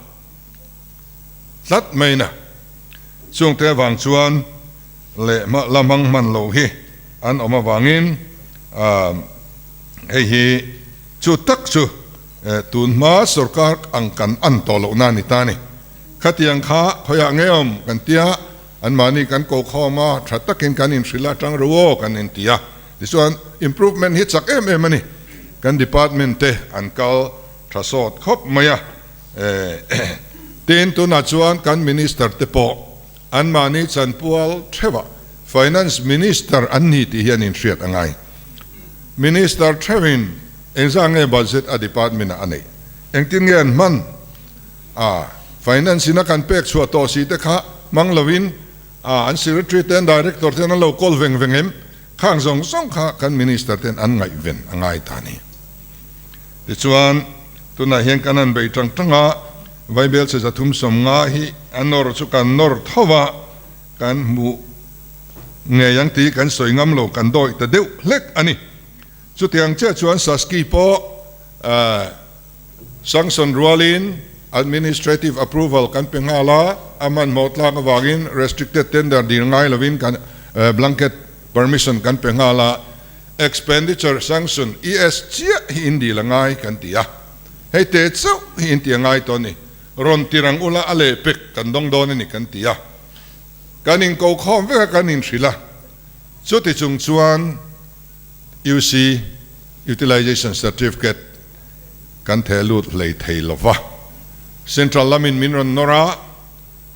tlat mai na. Chungte avang chuan leh la hmang hman lo hi an awm avangin hei hi Chu tak chu tun hma sorkar ang kan an tawh lohna a ni ta a ni. Khatiang kha khawiah nge awm kan tia, anmahni kan ko khawm a, tha takin kan inhrilh a, tang ru aw kan inti a. Tichuan improvement hi chak em em a ni. Kan department te an kal tha sawt khawp mai a. Tin, tunah chuan kan minister te pawh anmahni chanpual theuhah Finance Minister an ni tih hi an inhriat a ngai. Minister theuhin engzah nge budget a department ah a neih? Engtin nge an hman? A Finance in a kan pek chhuah tawh si te kha hmang loin a an secretary te an director ten an lo call veng veng em? Khang zawng zawng kha kan Minister ten an ngaihven a ngai ta a ni. Tichuan tunah hian kan han bei tang tang a, Vaibel chhe 350 hi a nawr chu kan nawr tho a, Kan hmuh ngei ang tih kan sawi ngam lo, kan dawih ta deuh hlek a ni. Chutiang chiah chuan Saski pawh sanction rualin administrative approval kan pe nghal a, a hmanhmawh tlak avangin restricted tender dil ngai lovin kan blanket permission kan pe nghal a, expenditure sanction, ES, chiah hi in dil a ngai kan ti a, hei te chauh hi in ti a ngai tawh a ni. Rawn tir ang ula a lehpek kan dawng dawn a ni kan ti a. Kan inko khawm vek a kan inhrilh a, chuti chung chuan UC, Utilization Certificate, kan theh lut hlei thei lo va. Central lamin min rawn nawr a,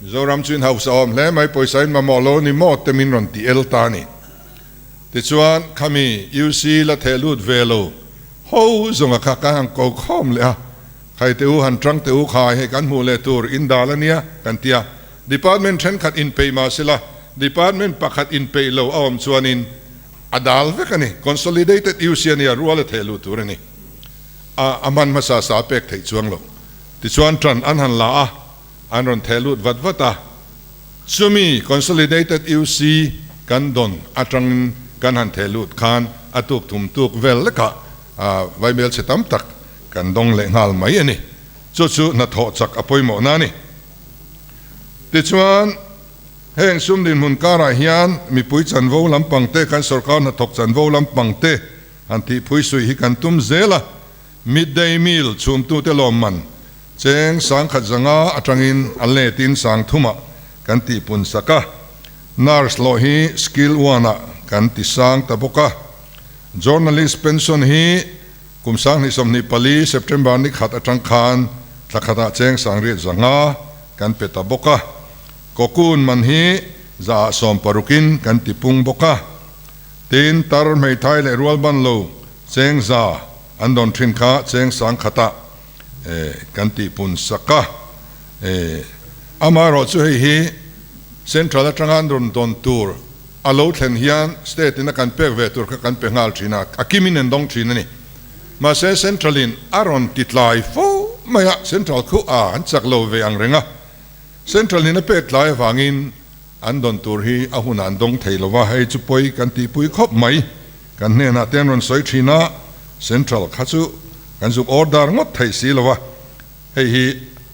Mizoram chu in hausa awm hle mai, pawisa in mamawh lo a ni maw te min rawn ti el ta a ni. Tichuan khami UC la theh lut ve lo ho zawnga kha kan han ko khawm leh a, Khai teh u, han tang teh u, khai hei kan hmuh leh tur in dal a nia kan ti a. Department thenkhat inpeih mah sela, department pakhat inpeih lo a awm chuanin a dal vek a ni. Consolidated UC a nia, rual a theh luh tur a ni. A a hman hmasa sa a pek theih chuang lo. Tichuan tan an han la a, an rawn theh lut vat vat a. Chumi Consolidated UC kan dawn atangin kan han theh lut khan a tuk thum tuk vel lekah vaimel chhe tam tak kan dawng leh nghal mai a ni. Chu chu hnathawh chak a pawimawhna a ni. Tichuan. Heng sum dinhmun karah hian mipui chanvo lampang te, kan sorkar hnathawk chanvo lampang te han tihphui suih hi kan tum zel a. Midday meal chhumtute lawmman cheng sangkhat zanga atangin a letin sang thumah kan tihpun sak a. Nurse hlawh hi skill one-ah kan ti sang ta bawk a. Journalist pension hi kum 2024 September ni khat atang khan thla khatah cheng sangriat zanga kan pe ta bawk a. Cocoon man hi zaah sawmparukin kan ti pung bawk a. Tin, tar hmeithai leh rualban lo cheng za an dawn thin kha cheng sang khatah kan tih pun sak a. Amaherawh chu hei hi Central atanga an rawn dawn tur a lo thlen hian State in a kan pek ve tur kha kan pe nghal thin a, a kimin an dawng thin a ni. Mahse Central in a rawn ti tlai fo mai a, Central khu a an chak lo ve ang reng a. Central in a pek tlai avangin an dawn tur hi a hunah an dawng thei lo va, hei chu pawi kan tihpui khawp mai. Kan hnenah te an rawn sawi thin a, Central kha chu kan zuk order ngawt theih si lo va, hei hi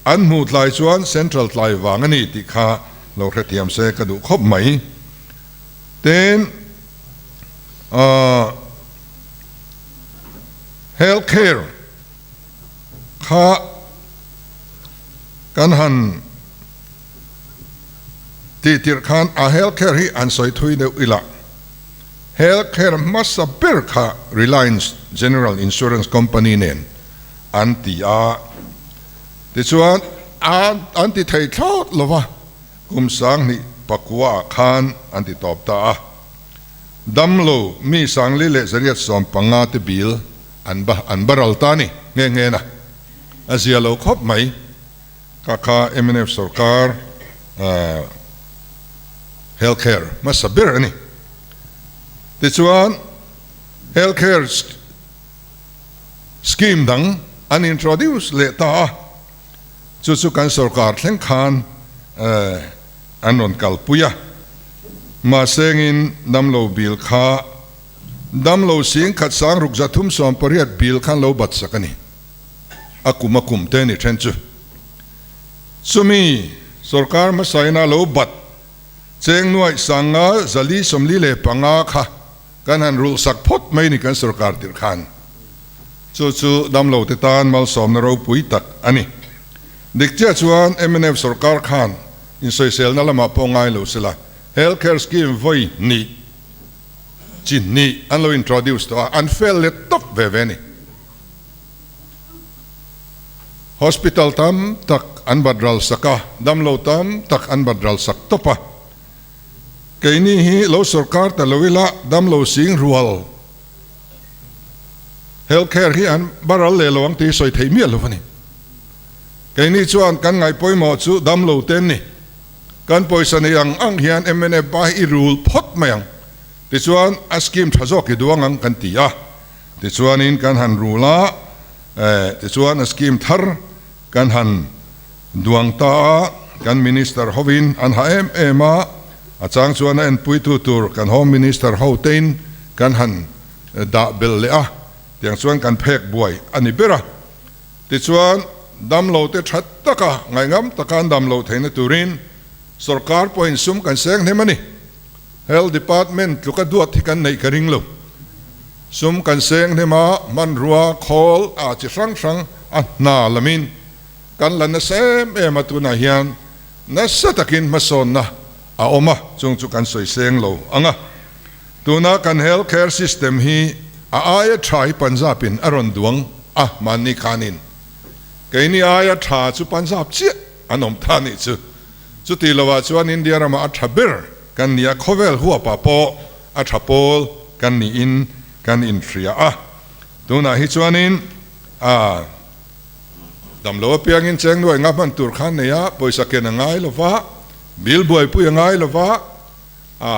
an hmuh tlai chuan Central tlai vang a ni tih kha lo hrethiam se ka duh khawp mai. Tin, ahh Health Care kha kan han tih tirh khan a Health Care hi an sawi thui deuh ila. Health Care hmasa ber kha Reliance General Insurance Company nen an ti a, tichuan an ti thei thlawt lo va, kum 2009 ah khan an ti tawp ta a. Damlo mi 4175 te bill an an baral ta a ni nghe nghe na, a zia lo khawp mai. Ka kha mnf sorkar Health Care hmasa ber a ni. Tichuan Health Care scheme dang an introduce leh ta a, chu chu kan sorkar thleng khan an rawn kalpui a. Mahsengin damlo bill kha damlo sing khat sang ruk 318 bill khan lo bat sak a ni. A kum a kum te ni then chu. Chumi sorkar hmasaina lo bat cheng nuaih sanga 445 kha kan han rulh sak phawt mai ni kan sorkar tirh khan. Chu chu damlo te tan malsawmna ropui tak a ni. Dik chiah chuan mnf sorkar khan insawiselna lamah pawh ngai lo sela Health Care Scheme vawi hnih chi hnih an lo introduce tawh a, an fail let tawp ve ve a ni. Hospital tam tak an bat ral sak a, damlo tam tak an bat ral sak tawp a. Keini hi lo sorkar ta lo ila damlo sing rual health care hi an baral leh lo ang tih sawi theih miah lo a ni. Keini chuan kan ngaih pawimawh chu damlo te an ni. Kan pawisa nei ang ang hian mnf ba hi i rul phawt mai ang. Tichuan a scheme tha zawk i duang ang kan ti a. Tichuanin kan han rul a, tichuan a scheme thar kan han duang ta a, kan Minister hovin an ha em em a, a chang chuan a enpuitu tur kan Home Minister ho tein kan han dah belh leh a, tiang chuan kan phek buai a ni ber a. Tichuan damlo te tha taka ngaihngam taka an damlo theihna turin sorkar pawhin sum kan seng hnem a ni. Health Department tluka duat hi kan neih ka ring lo. Sum kan seng hnem a, hmanrua, khawl, ah chi hrang hrang a hna lamin kan la nasa em em a, tunah hian nasa takin hmasawnna a awm a, chung chu kan sawi seng lo ang a. Tuna kan health care system hi a aia tha hi Punjab in a rawn duang a, mahni khanin keini aia tha chu Punjab chiah an awm ta nih chu. Chuti lovah chuan India ramah a tha ber kan ni a, khawvel huapah pawh a tha pawl kan niin kan inhria a. Tunah hi chuanin a damlo apiangin cheng nuai nga hman tur khan nei a, pawisa ken a ngai lo va, bill buaipui a ngai lo va, a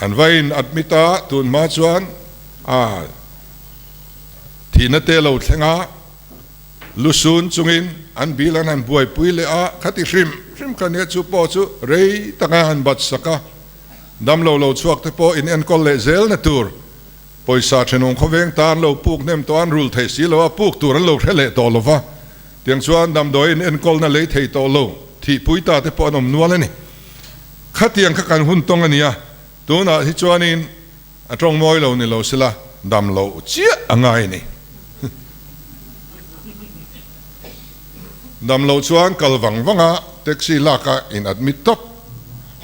an va in admit a, tun hma chuan a thihna te lo thleng a. Lusun chungin an bill an han buaipui leh a, khati hrim hrim kha nia chu pawh chu rei taka han bat sak a, damlo lo chhuak te pawh in enkawl leh zel na tur pawisa thenawm khawveng tan lo puk hnem tawh an rul thei si lo a, puk tur an lo hre leh tawh lo va, tiang chuan damdawi in enkawlna lei thei tawh lo thihpui ta te pawh an awm nual a ni. Khatiang kha kan hun tawng a nia, tunah hi chuanin a tawng mawi lo ni lo sela dam loh chiah a ngai a ni. Dam loh chuan kal vang vang a, taxi lak a in admit tawp,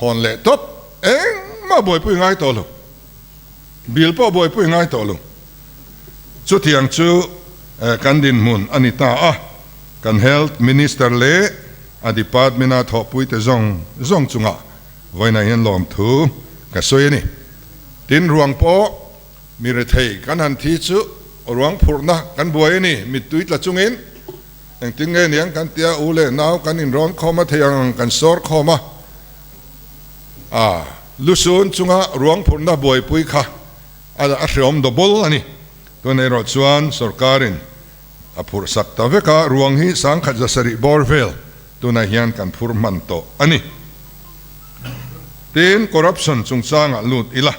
hawn leh tawp, engmah buaipui ngai tawh lo, bill pawh buaipui ngai tawh lo. Chutiang chu kan dinhmun a ni ta a, kan Health Minister leh a department-a thawhpuite zawng zawng chungah vawiinah hian lawmthu ka sawi a ni. Tin, ruang pawh mi rethei kan han thi chu ruang phurhna kan buai a ni, mittui tla chungin engtin nge niang kan tia u leh nau kan inrawn khawm a thei ang ang kan sawr khawm a, a lusun chunga ruang phurhna buaipui kha a hreawm double a ni. Tunah erawh chuan sorkarin a phurh sak ta vek a, ruang hi 1700 bawr vel tunah hian kan phur hman tawh a ni. Tin, corruption chungchangah lut ila,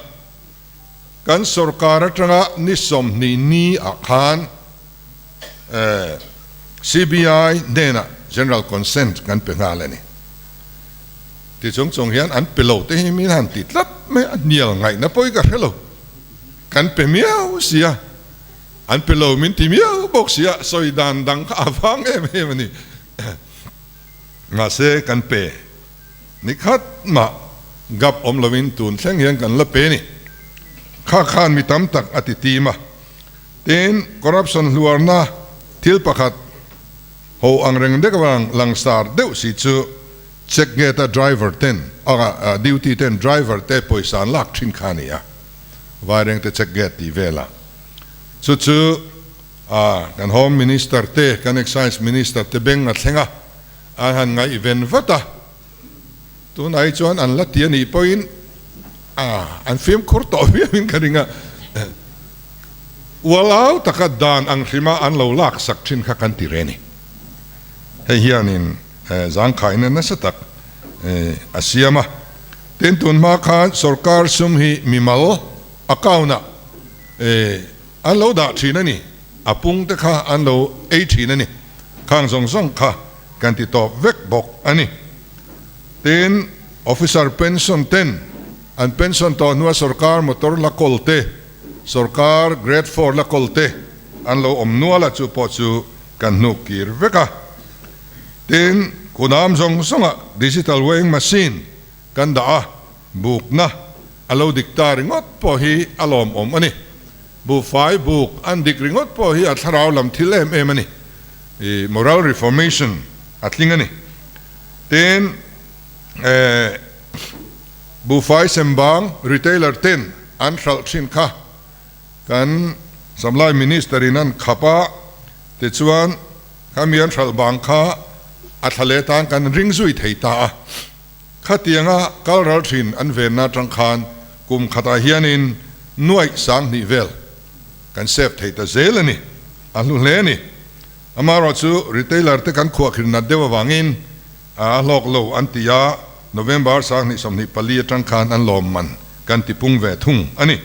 kan sorkar atanga ni 20 ni ah khan CBI hnenah general consent kan pe nghal a ni. Ti chung chung hian an pe lo te hi min han ti tlat mai a, hnial ngaihna pawh hi ka hre lo. Kan pe miau sia, an pe lo min ti miau bawk sia, sawi dan dang kha a vang em em a ni. Mahse kan pe ni khat mah gap awm lovin tun thleng hian kan la pe ni. Kha khan mi tam tak a ti tim a. Tin, corruption hluarna thil pakhat ho ang reng dek avang langsar deuh si chu check gate a driver ten a duty ten driver te pawisa an lak thin kha a ni a. Vairengte check gate tih velah chu chu a kan Home Minister te kan Excise Minister te beng a thleng a, an han ngaihven vat a, tunah hi chuan an la ti a nih pawhin a an fimkhur tawh viauin ka ring a, ualau taka dan ang hrima an lo lak sak thin kha kan ti re ni. Hei hianin zangkhaina nasa tak a siam a, tin tun hma khan sorkar sum hi mimal account ah An lo dah thin a ni, a pung te kha an lo ei thin a ni, khang zawng zawng kha kan ti tawp vek bawk a ni. Tin, officer pension ten an pension tawh hnua sorkar motor la kawl te, sorkar grade four la kawl te an lo awm nual a, chu pawh chu kan hnuk kir vek a. Tin, kunam zawng zawngah digital weighing machine kan dah a, Bukna a lo dik ta ringawt pawh hi a lawmawm a ni. Buhfai buk an dik ringawt pawh hi a thlarau lam thil em em a ni. I moral reformation a tling a ni. Tin, eh, buhfai sembang retailer ten an hralh thin kha kan Supply Minister in an khap a, tichuan khami an hralh bang kha a thla leh tan kan ring zui thei ta a. Khatianga kal ral thin an venna atang khan kum khatah hianin nuaih 2000 vel kan save thei ta zel a ni, a hlu hle a ni. Amaherawh chu retailer te kan khuahkhir nat deuh avangin a hlawk lo an ti a, November 2024 atang khan an lawm man kan ti pung ve thung a ni.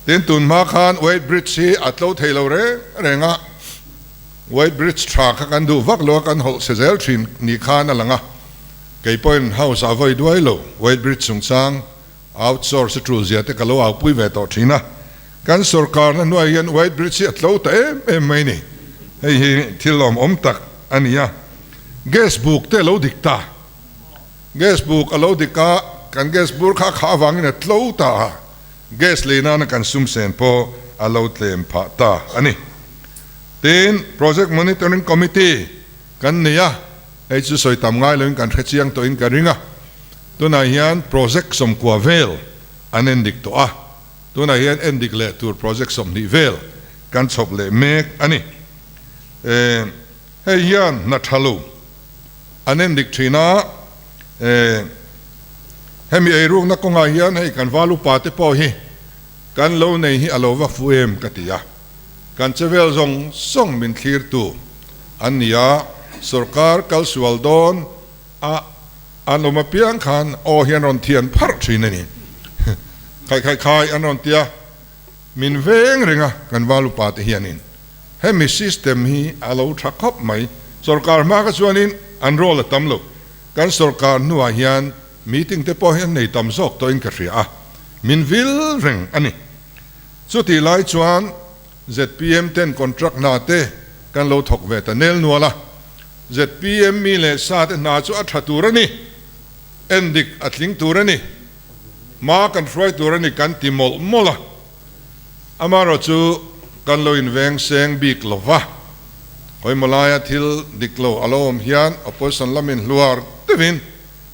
Tin, tun hma khan weight bridge hi a tlo thei lo reng reng a, White Bridge tha kha kan duh vak lo a, kan hawlh chhe zel thin ni khan a lang a, kei pawhin house a vawi duai lo, White Bridge chungchang outsource a tul zia te ka lo aupui ve tawh thin a, kan sorkarna hnuai hian White Bridge hi a tlo ta em em mai ni, hei hi thil lawmawm tak a ni a, gas buk te a lo dik ta, gas buk a lo dik a, kan gas bur kha a khah avangin a tlo ta a, gas lei nana kan sum sen pawh a lo tlem phah ta a ni. Tin, Project Monitoring Committee kan nei a, hei chu sawi tam ngai loin kan hre chiang tawhin ka ring a. Tunah hian project 90 vel an endik tawh a, tunah hian endik leh tur project 20 vel kan chhawp leh mek a ni. Eh, hei hian hna tha lo an endik thin a, eh, hemi eirukna kawngah hian hei kan val upa te pawh hi kan lo nei hi a lo va fu em ka ti a. Kan chevel zawng zawng min thlirtu an ni a, sorkar kal sual dawn a an awm apiang khan aw hi an rawn thian pharh thin a ni. Khai khai khai an rawn ti a, min veng reng a kan val upa te hianin hemi system hi a lo tha khawp mai. Sorkar hma kha chuanin an role a tam lo, kan sorkar hnuah hian. meeting te pawh hi an nei tam zawk tawhin ka hria a, min vil reng a ni. Chutih lai chuan zpm ten contract hna te kan lo thawk ve ta nel nual a, zpm mi leh sa te hna chu a tha tur a ni, endik a tling tur a ni, hma kan hruai tur a ni kan ti mawlh mawlh a. Amaherawh chu kan lo inveng seng bik lo va, hawimaw laia thil dik lo a lo awm hian opposition lamin hluar deuhin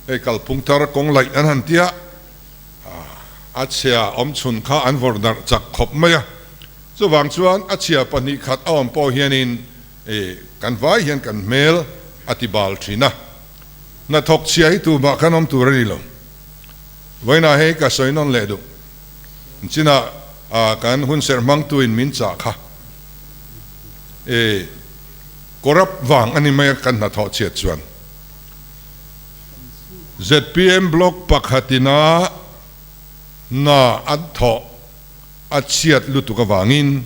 hei kalphung thar kawng laih an han tia, a chhia awm chhun kha an vawrh darh chak khawp mai a. Chuvang chuan a chhia pahnih khat a awm pawh hianin kan vai hian kan hmel a ti bal thin a, hnathawk chhia hi tumah kan awm tur a ni lo. Vawiinah hei ka sawi nawn leh duh. Chinah kan hunserh hmangtuin min chah kha e corrupt vang a ni mai a kan hnathawh chhiat chuan. Zpm block pakhatina hna an thawh a chhiat lutuk avangin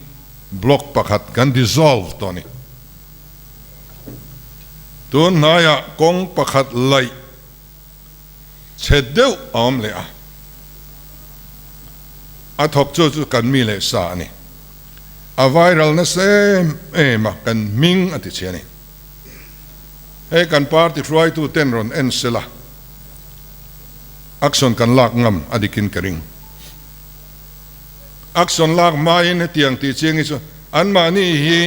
block pakhat kan dissolve tawh a ni. Tun hnaiah kawng pakhat laih Chhe deuh a awm leh a, a thawk chu chu kan mi leh sa a ni. A viral nasa em em a, kan hming a ti chhe a ni. Hei kan party hruaitu ten rawn en sela, action kan lak ngam a dikin ka ring. Action lak hmain hetiang tih chiang hi chu anmahni hi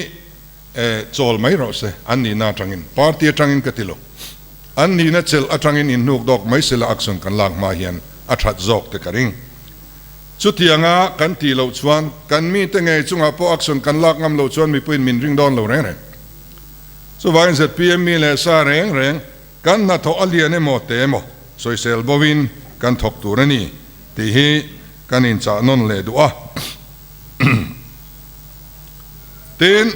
chawl mai rawh se, an nihna atangin, party atangin ka ti lo. An nihna chelh atangin inhnuk dawk mai sela action kan lak hma hian a that zawk te ka ring. Chutianga kan tih loh chuan kan mite ngei chungah pawh action kan lak ngam loh chuan mipuiin min ring dawn lo reng reng. Chuvangin zpm mi leh sa reng reng kan hnathawh a lian emaw te emaw sawisel bovin kan thawk tur a ni tih hi kan inchah nawn leh duh a. Tin,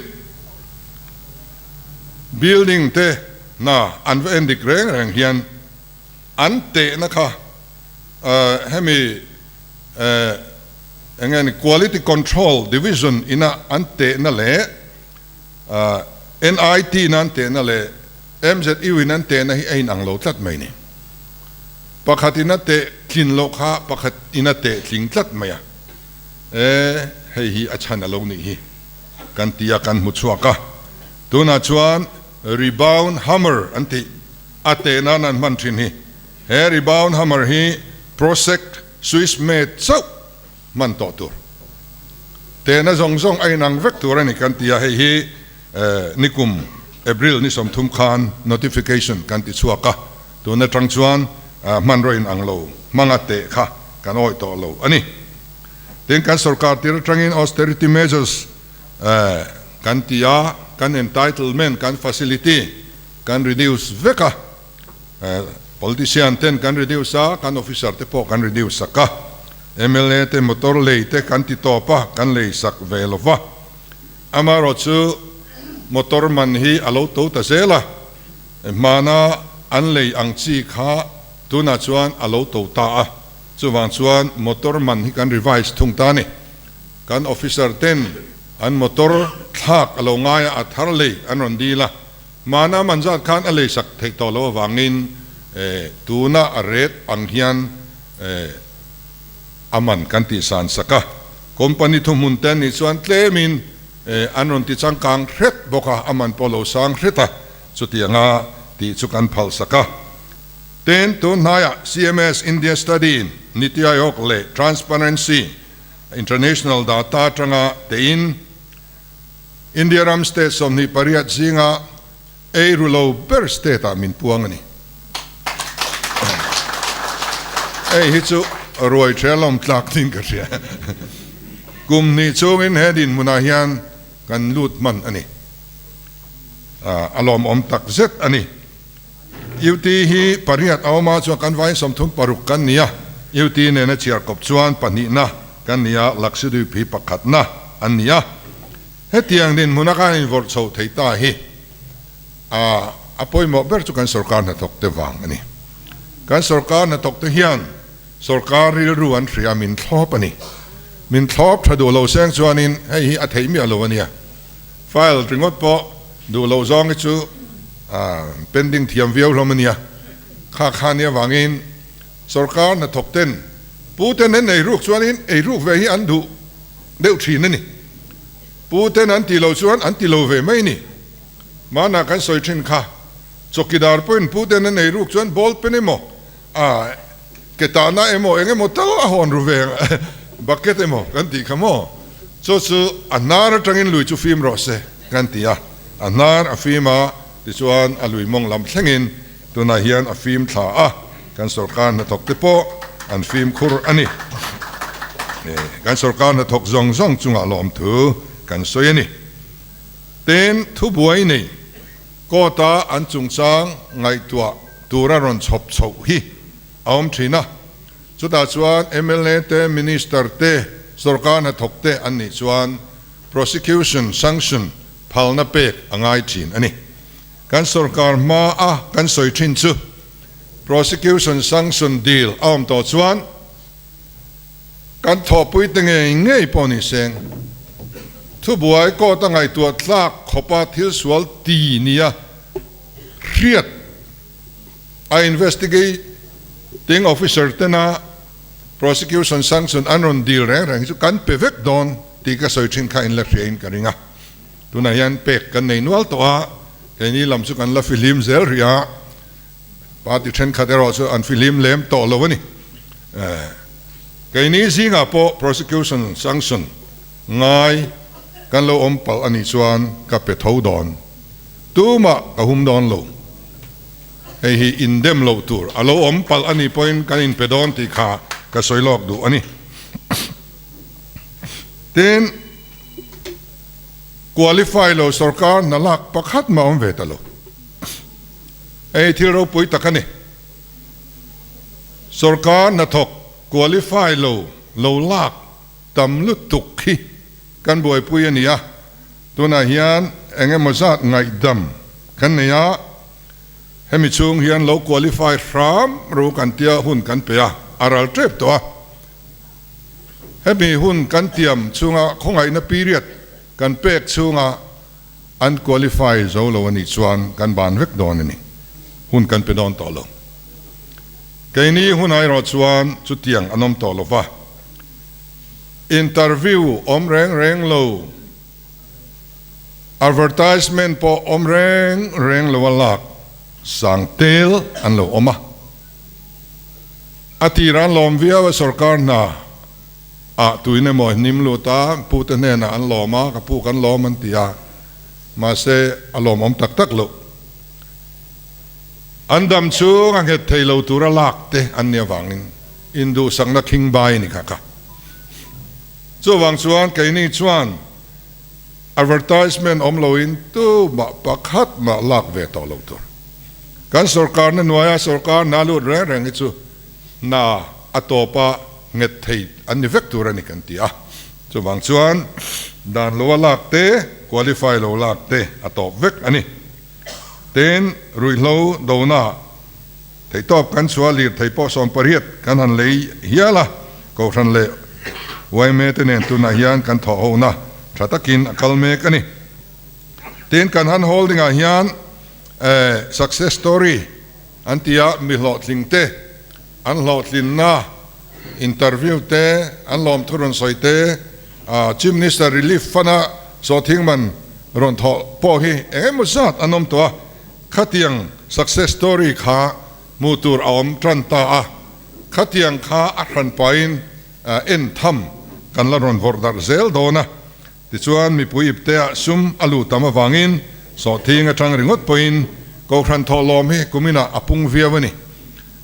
building te hna an va en dik reng reng hian an tehna kha hemi eng nge ni quality control division ina an tehna leh NIT ina an tehna leh MZU in an tehna hi a inang lo tlat mai ni. Pakhat in a teh tlin loh kha pakhat in a teh tling tlat mai a. E hei hi a chhan a lo nih hi kan ti a kan hmu chhuak a. Tunah chuan Rebound Hammer an tih a teh nan an hman thin hi. He Rebound Hammer hi Prosec Swiss made chauh hman tawh tur. Tehna zawng zawng a inang vek tur a ni kan ti a, hei hi nikum April ni 30 khan notification kan ti chhuak a, tun atang chuan hmanraw inang lo hmanga teh kha kan awih tawh lo a ni. Tin, kan sorkar tir atangin austerity measures Kan ti a, kan entitlement, kan facility kan reduce vek a, politician ten kan reduce a, kan officer te pawh kan reduce sak a, mla te motor lei te kan ti tawp a, kan lei sak ve lo va. Amaherawhchu motor man hi a lo to ta zel a, hmana an lei ang chi kha tunah chuan a lo to ta a, chuvang chuan motor man hi kan revise thung ta a ni. Kan officer ten an motor thlak a lo ngai a, a thar lei an rawn dil a, hmana man zat khan a lei sak theih tawh loh avangin tuna a rate ang hian a man kan tih san sak a. Company thuhmun te an nih chuan tlemin an rawn ti changkang hret bawk a, a man pawh a lo sang hret a, chutianga tih chu kan phal sak a. Tin, tun hnaiah CMS India Study in Niti Aayog leh Transparency International data atanga tein India ram state 28 zinga ei ru lo ber state ah min puang a ni. Hei hi chu ruai ṭhel awm tlak ding ka hria. Kum hnih chungin he dinhmunah hian kan lut hman a ni. A lawmawm tak zet a ni. UT hi pariat a awm a, chuan kan vaiin 36 kan ni a, UT nena chhiar kawp chuan pahnihna kan ni a, Lakshadweep hi pakhatna an ni a. Hetiang dinhmuna khan invawrh chho thei ta hi a a pawimawh ber chu kan sorkar hnathawkte vang a ni. Kan sorkar hnathawkte hian sorkar rilru an hria min thlawp a ni. Min thlawp tha duh lo seng chuanin hei hi a theih miah lo a nia. File ringawt pawh duh loh zawng hi chu pending thiam viau hlawm a nia. Kha kha nia vangin Sorkar hnathawk ten Pu ten an eiruk chuanin eiruk ve hi an duh deuh thin a ni. Pu ten an ti lo chuan an ti lo ve mai ni. Mahna kan sawi thin kha, chawkidar pawhin Pu ten an eiruk chuan ball pen emaw, a ke tahna emaw eng emaw tal a hawn ru ve bucket emaw kan tih kha maw? Chaw chu a hnar atangin lui chu fim rawh se kan ti a, a hnar a fim a, tichuan a lui mawng lam thlengin Tunah hian a fim thla a, kan sorkar hnathawk te pawh an fimkhur a ni. Kan sorkar hnathawk zawng zawng chungah lawmthu kan sawi a ni. Tin, thubuai nei court-a an chungchang ngaihtuah tura rawn chhawp chhoh hi a awm thin a. Chutah chuan mla te, Minister te, sorkar hnathawk te an nih chuan prosecution sanction phalna pek a ngai thin a ni. Kan sorkar hma a kan sawi thin chu prosecution sanction deal a awm tawh chuan kan thawhpui te ngei ngei pawh ni seng. Thubuai court a ngaihtuah tlak khawpa thil sual ti nia hriat a investigating officer tena prosecution sanction an rawn deal reng reng hi chu kan pe vek dawn tih ka sawi thin kha in la hria in ka ring a. Tunah hian pek kan nei nual tawh a, keini lam chu kan la fihlim zel rih a, party thenkhat erawh chu an fihlim lem tawh lo a ni. Keini zingah pawh prosecution sanction ngai kan lo awm palh a nih chuan ka pe tho dawn, tumah ka hum dawn lo. Hei hi indem loh tur a lo awm palh a nih pawhin kan inpe dawn tih kha ka sawi lawk duh a ni. Tin. Qualify lo sorkar hna lak pakhat mah awm ve ta lo. Hei thil ropui tak a ni. Sorkar hnathawk qualify lo lo lak tam lutuk hi kan buaipui a ni a, tunah hian eng emaw zat ngaihdam kan nei a, hemi chhung hian lo qualify hram ru kan tia hun kan pe a, a ral tep tawh a. Hemi hun kan tiam chhunga khawngaihna period kan pek chhunga an qualify zo lo a nih chuan kan ban vek dawn a ni. Hun kan pe dawn tawh lo. Keini hunah erawh chuan chutiang an awm tawh lo va. Interview awm reng reng lo, advertisement pawh awm reng reng lo a lak sang tel an lo awm a. A tir an lawm viau a, sorkar hna ah tuin emaw hnim lut a, pu te hnenah an lawm a, ka pu kan lawm an ti a, mahse a lawmawm tak tak loh. An dam chhung a nghet thei lo tura lak te an nih avangin induhsakna khing bai a ni kha kha. Chuvang chuan keini chuan advertisement awm loin tumah pakhat mah lak ve tawh lo tur. Kan sorkarna hnuaia sorkar hna lut reng reng hi chu hna a tawpa nghet thei an ni vek tur a ni kan ti a. Chuvang chuan dan loa lak te, qualify lo lak te a tawp vek a ni. Tin, ruihhlo dona theihtawp kan chhuah lirthei pawh 18 kan han lei hial a, Kohhran leh yma te nen tunah hian kan thawh hona tha takin a kal mek a ni. Tin, kan han holding ah hian success story an ti a, mi hlawhtling te, an hlawhtlinna interview te, an lawmthu rawn sawi te, Chief Minister Relief Fund a sawhthing man rawn thawh pawh hi eng emaw zat an awm tawh a, khatiang success story kha hmuh tur a awm tan ta a, khatiang kha a hran pahin en tham kan la rawn vawrh darh zel dawn a. Tichuan, mipui ipteah sum a luh tam avangin sawhthing atang ringawt pawhin Kohhran thawhlawm hi kuminah a pung viau a ni.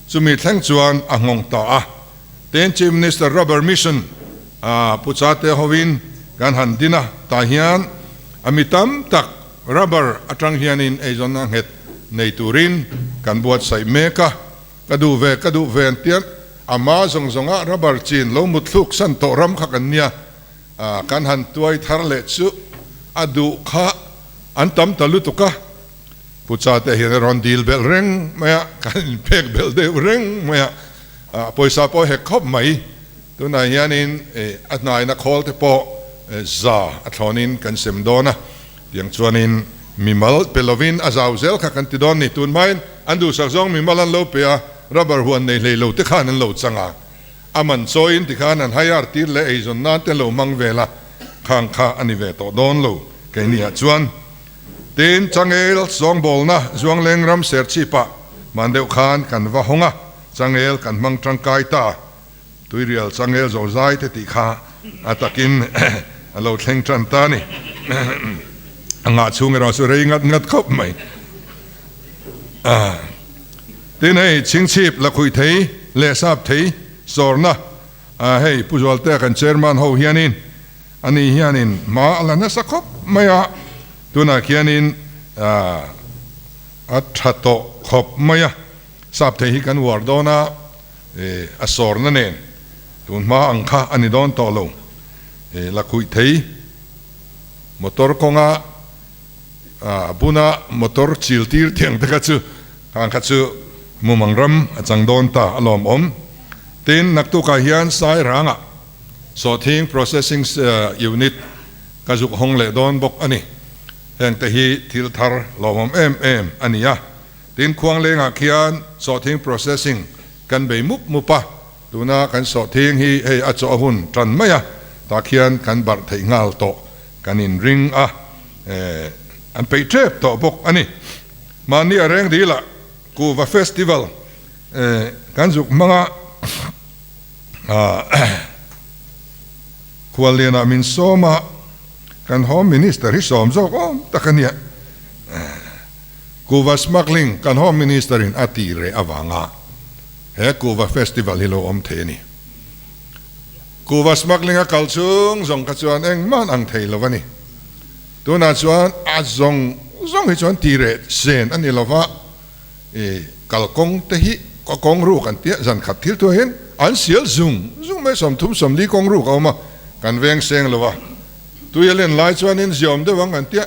Chumi thleng chuan a nghawng ta a. Tin, Chief Minister Rubber Mission a Pu Chate hovin kan han din a, tah hian a mi tam tak rubber atang hianin eizawnna nghet nei turin kan buatsaih mek a. Ka duh ve, ka duh ve an tia, ama zawng zawnga rubber chin lo mutthluk san tawh ram kha kan nia. Kan han tuai thar leh chu a duh kha an tam ta lutuk a, Pu Chate hian a rawn dil belh reng mai a, kan inpek belh deuh reng mai a, pawisa pawh hek khawp mai. Tunah hianin a hnaina khawl te pawh za a thlawnin kan sem dawn a, tiang chuanin mimal pe lovin a zau zel kha kan ti dawn ni. Tun hmain an duhsak zawng mimal an lo pe a. rubber huan nei hlei lo te khan an lo chang a, a man chawiin tikhan an hire tir leh eizawn nan te an lo hmang vel a, khang kha a ni ve tawh dawn lo keini ah chuan. Tin, changel sawngbawlna Zuangleng ram Serchhip-ah hman deuh khan kan va hawng a, changel kan hmang tangkai ta. Tuirial changel zozai te tih kha a takin a lo thleng tan ta a ni. A ngah chhung erawh chu rei ngat ngat khawp mai. Tin, hei chhingchhip lakhuih thei leh sap thei sawrna hei Pu Zualtea kan chairman ho hianin Ani hianin hma a la nasa khawp mai a, tunah khianin a tha tawh khawp mai a, sap thei hi kan uar dawn a, a sawrna nen tun hma ang kha a ni dawn tawh lo, la khuih thei motor kawnga a buna motor chil tir tiang te kha chu khang kha chu mumang ram a chang dawn ta a lawmawm. Tin, naktukah hian Sairangah Sawhthing Processing Unit ka zuk hawng leh dawn bawk a ni. Hengte hi thil thar lawmawm em em a ni a. Tin, Khuanglengah khian sawhthing processing kan bei mup mup a, tuna kan sawhthing hi hei a chaw a hun tan mai a, tah khian kan barh theih nghal tawh kan inring a, an peih tep tawh bawk a ni. Mahni a reng dilah Kuhva Festival kan zuk hmang a. Khuallianah min sawm a, kan Home Minister hi sawm zawk awm tak a nia. Kuhva smuggling kan Home Minister in a tih reh avanga he Kuhva Festival hi lo awm thei a ni. Kuhva smuggling a kal chhung zawng kha chuan engmah an ang thei lo a ni. Tunah chuan a zawng zawng hi chuan tih reh sen a ni lova. I kalkawng te hi ka kawng ruk an tia zan khat thil thuai hian an sial zung zung mai 30 40 kawng ruk a awm a kan veng seng lo a tui a len lai chuanin ziawm deuh ang an tia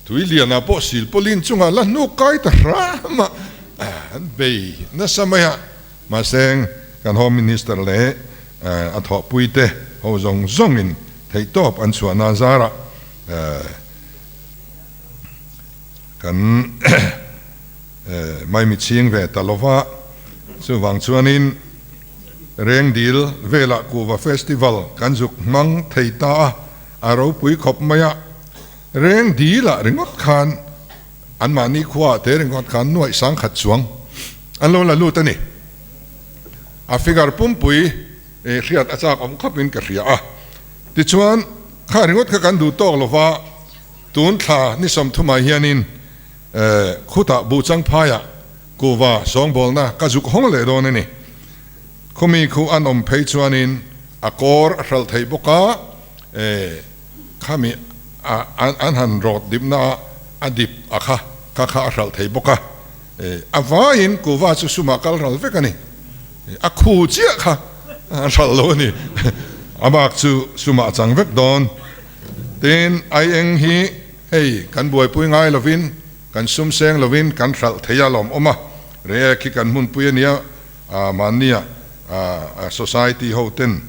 tui lianah pawh sil pawlin chungah la hnuk kai ta hram a an bei nasa mai a mahse kan home minister leh a thawhpui te ho zawng zawngin theihtawp an chhuahna zarah Kan maimi chhing ve ta lova, chuvang chuanin Rengdil velah Kuhva Festival kan zuk hmang thei ta a, a ropui khawp mai a. Rengdilah ringawt khan anmahni khuaah te ringawt khan nuaih sangkhat chuang an lo la lut a ni. A figure pumpui hriat a chak awm khawpin ka hria a. Tichuan, kha ringawt kha kan duh tawk lova, Tun thla ni 30ah hianin khutah Buhchang phaiah kuhva sawngbawlna ka zuk hawng leh dawn a ni. Khumi khu an awm phei chuanin a kawr a hralh theih bawk a, khami an han rawt dipna ah a dip a kha kha kha a hralh thei bawk a, a vaiin kuhva chu sumah kal ral vek a ni. A khu chiah kha a hralh lo a ni. A bak chu sumah a chang vek dawn. Tin, aieng hi hei kan buaipui ngai lovin, kan sum seng lovin kan hralh thei a lawm awm a, Reiek hi kan hmunpui a nia, mahnia society ho ten